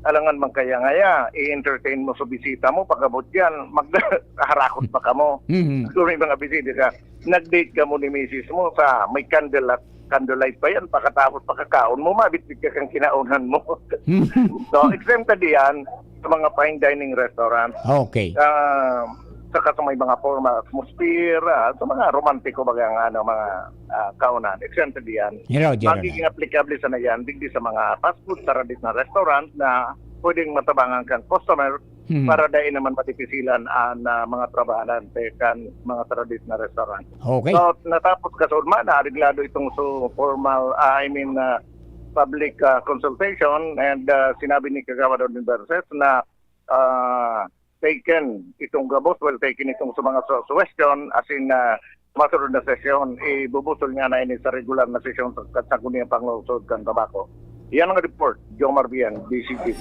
alangan man kaya ngaya, i-entertain mo sa bisita mo, pag-abot yan, magharakot pa kamo. Mhm. Kung may mga bisita ka, nag-date ka mo ni misis mo sa may candle at candlelight pa yan, pagkatapos pagkakaon mo, mabitbit ka kang kinaunan mo. Mhm. So, exempted yan sa mga fine dining restaurant. Okay. Ah, saka sa may mga formal atmosphere, ah, sa mga romantiko, baga nga, ano, mga, ah, kaunan, exempted yan. Hello, General. Magiging applicable sana yan, digdi sa mga fast food, sa traditional restaurant na pwedeng matabangan kang customer Mhm. para dai naman madipisilan ang, ah, mga trabahante kan mga traditional restaurant. Okay. So, natapos kasunod man, naareglado itong so formal, ah, I mean, ah, public, ah, consultation and, ah, sinabi ni Kagawad Odin Verses na, ah, taken itong gabos, well taken itong sa mga su-, suggestion, as in, ah, masunod na sesyon, ibubusol nga na ini sa regular na sesyon sa, sa Sangguniang Panglungsod kan Tabaco. Yan ang report, Jomar Bien, D C T V.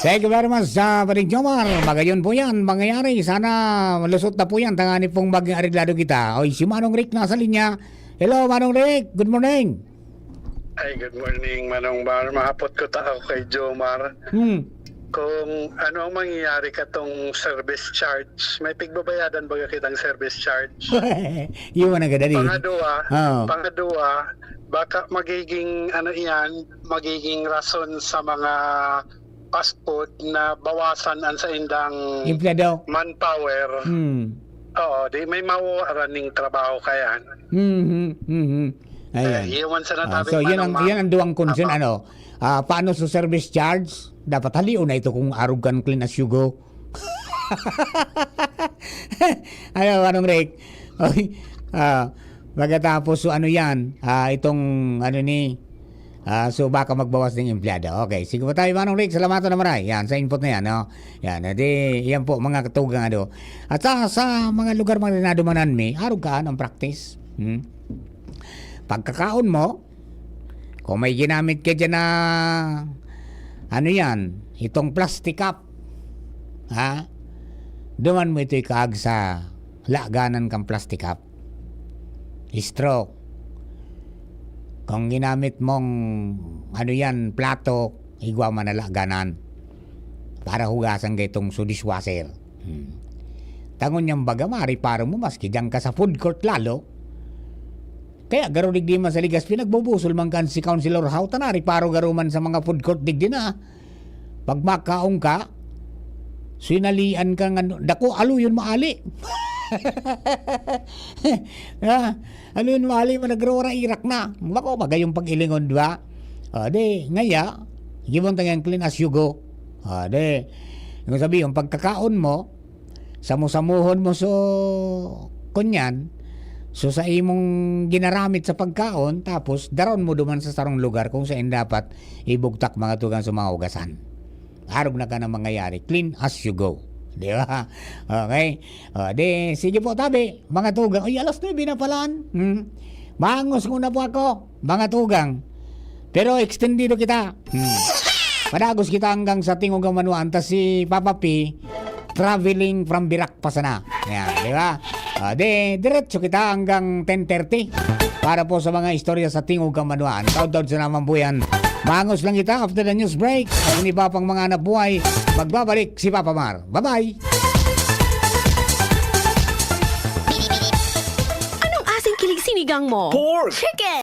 Thank you very much, ah, Paring Jomar. Magayon po yan, mangyayari. Sana malusot na po yan. Tangani pong maging areglado kita. Oy, si Manong Rick nasa linya. Hello, Manong Rick. Good morning. Ay, good morning, Manong Mar. Mahapot ko ta ako kay Jomar. Hmm. Kung ano ang mangyayari katong service charge, may pigbabayadan ba kitang service charge? Yun ang gadali. Pangadua, Oo. pangadua, baka magiging, ano iyan, magiging rason sa mga fast food na bawasan ang saindang Empleyado. manpower. Hmm. Oo, di may mawawala ning trabaho kayan. Mhm, mhm. Ayan. Eh, iwan sa Ah, natabi so, pa yan ng ang, ma-, yan ang duwang concern, apa. ano? Ah, paano sa service charge? Dapat halion na ito kung arog kan clean as you go. Ano, Manong Rick? Oy, ah, pagkatapos, so, ano yan? Ah, itong, ano ni, ah, so, baka magbawas ng empleyado. Okay, sige po tayo, Manong Rick. Salamat na maray. Yan, sa input na yan, no? Yan, edi, yan po, mga katugang, ano. At sa, sa mga lugar, mga dinadumanan mi, arog kaan ang practice. Hmm? Pagkakaon mo, kung may ginamit ka dyan na, ano yan, itong plastic cup, ha? Duman mo ito ikaag sa laganan kang plastic cup. Straw. Kung ginamit mong, ano yan, plato, igwa man na laganan. Para hugasan ka itong sa dishwasher. Hmm. Tangon niyang baga, mariparo mo, maski diyan ka sa food court lalo. Kaya garo digdi man sa Legazpi, nagbubusol man kan si Councilor Hao, ta nariparo garo man sa mga food court digdi na. Pag makaon ka, sinalian ka nga, dako, aluyon maali. Ah, aluyon maali, managrora irak na. Bako, magayong pag-ilingon, di ba? Ah, di, ngaya, gibon ta nga clean as you go. Ah, di, yung sabi, yung pagkakaon mo, samu-samuhon mo so, kunyan, so sa imong ginaramit sa pagkaon, tapos daron mo duman sa sarong lugar kung saan dapat ibugtak mga tugang sa mga hugasan. Arog na ka na mangyayari, clean as you go. Di ba? Okay? O, di, sige po, tabi, mga tugang. Ay, alas nuebe na pala. Hmm? Mangos muna po ako, mga tugang. Pero extendido kita. Hmm. Padagos kita hanggang sa Tingog ang Manuan. Ta si Papa P, traveling from Virac pa sana. Yan, di ba? Ah, di, diretso kita hanggang ten thirty. Para po sa mga istorya sa Tingog ang Manuan. Taon-taon sa naman po yan. Mangos lang kita after the news break. Ang iba pang mga anak buhay, magbabalik si Papa Mar. Bye-bye! Anong asang kilig sinigang mo? Pork! Chicken!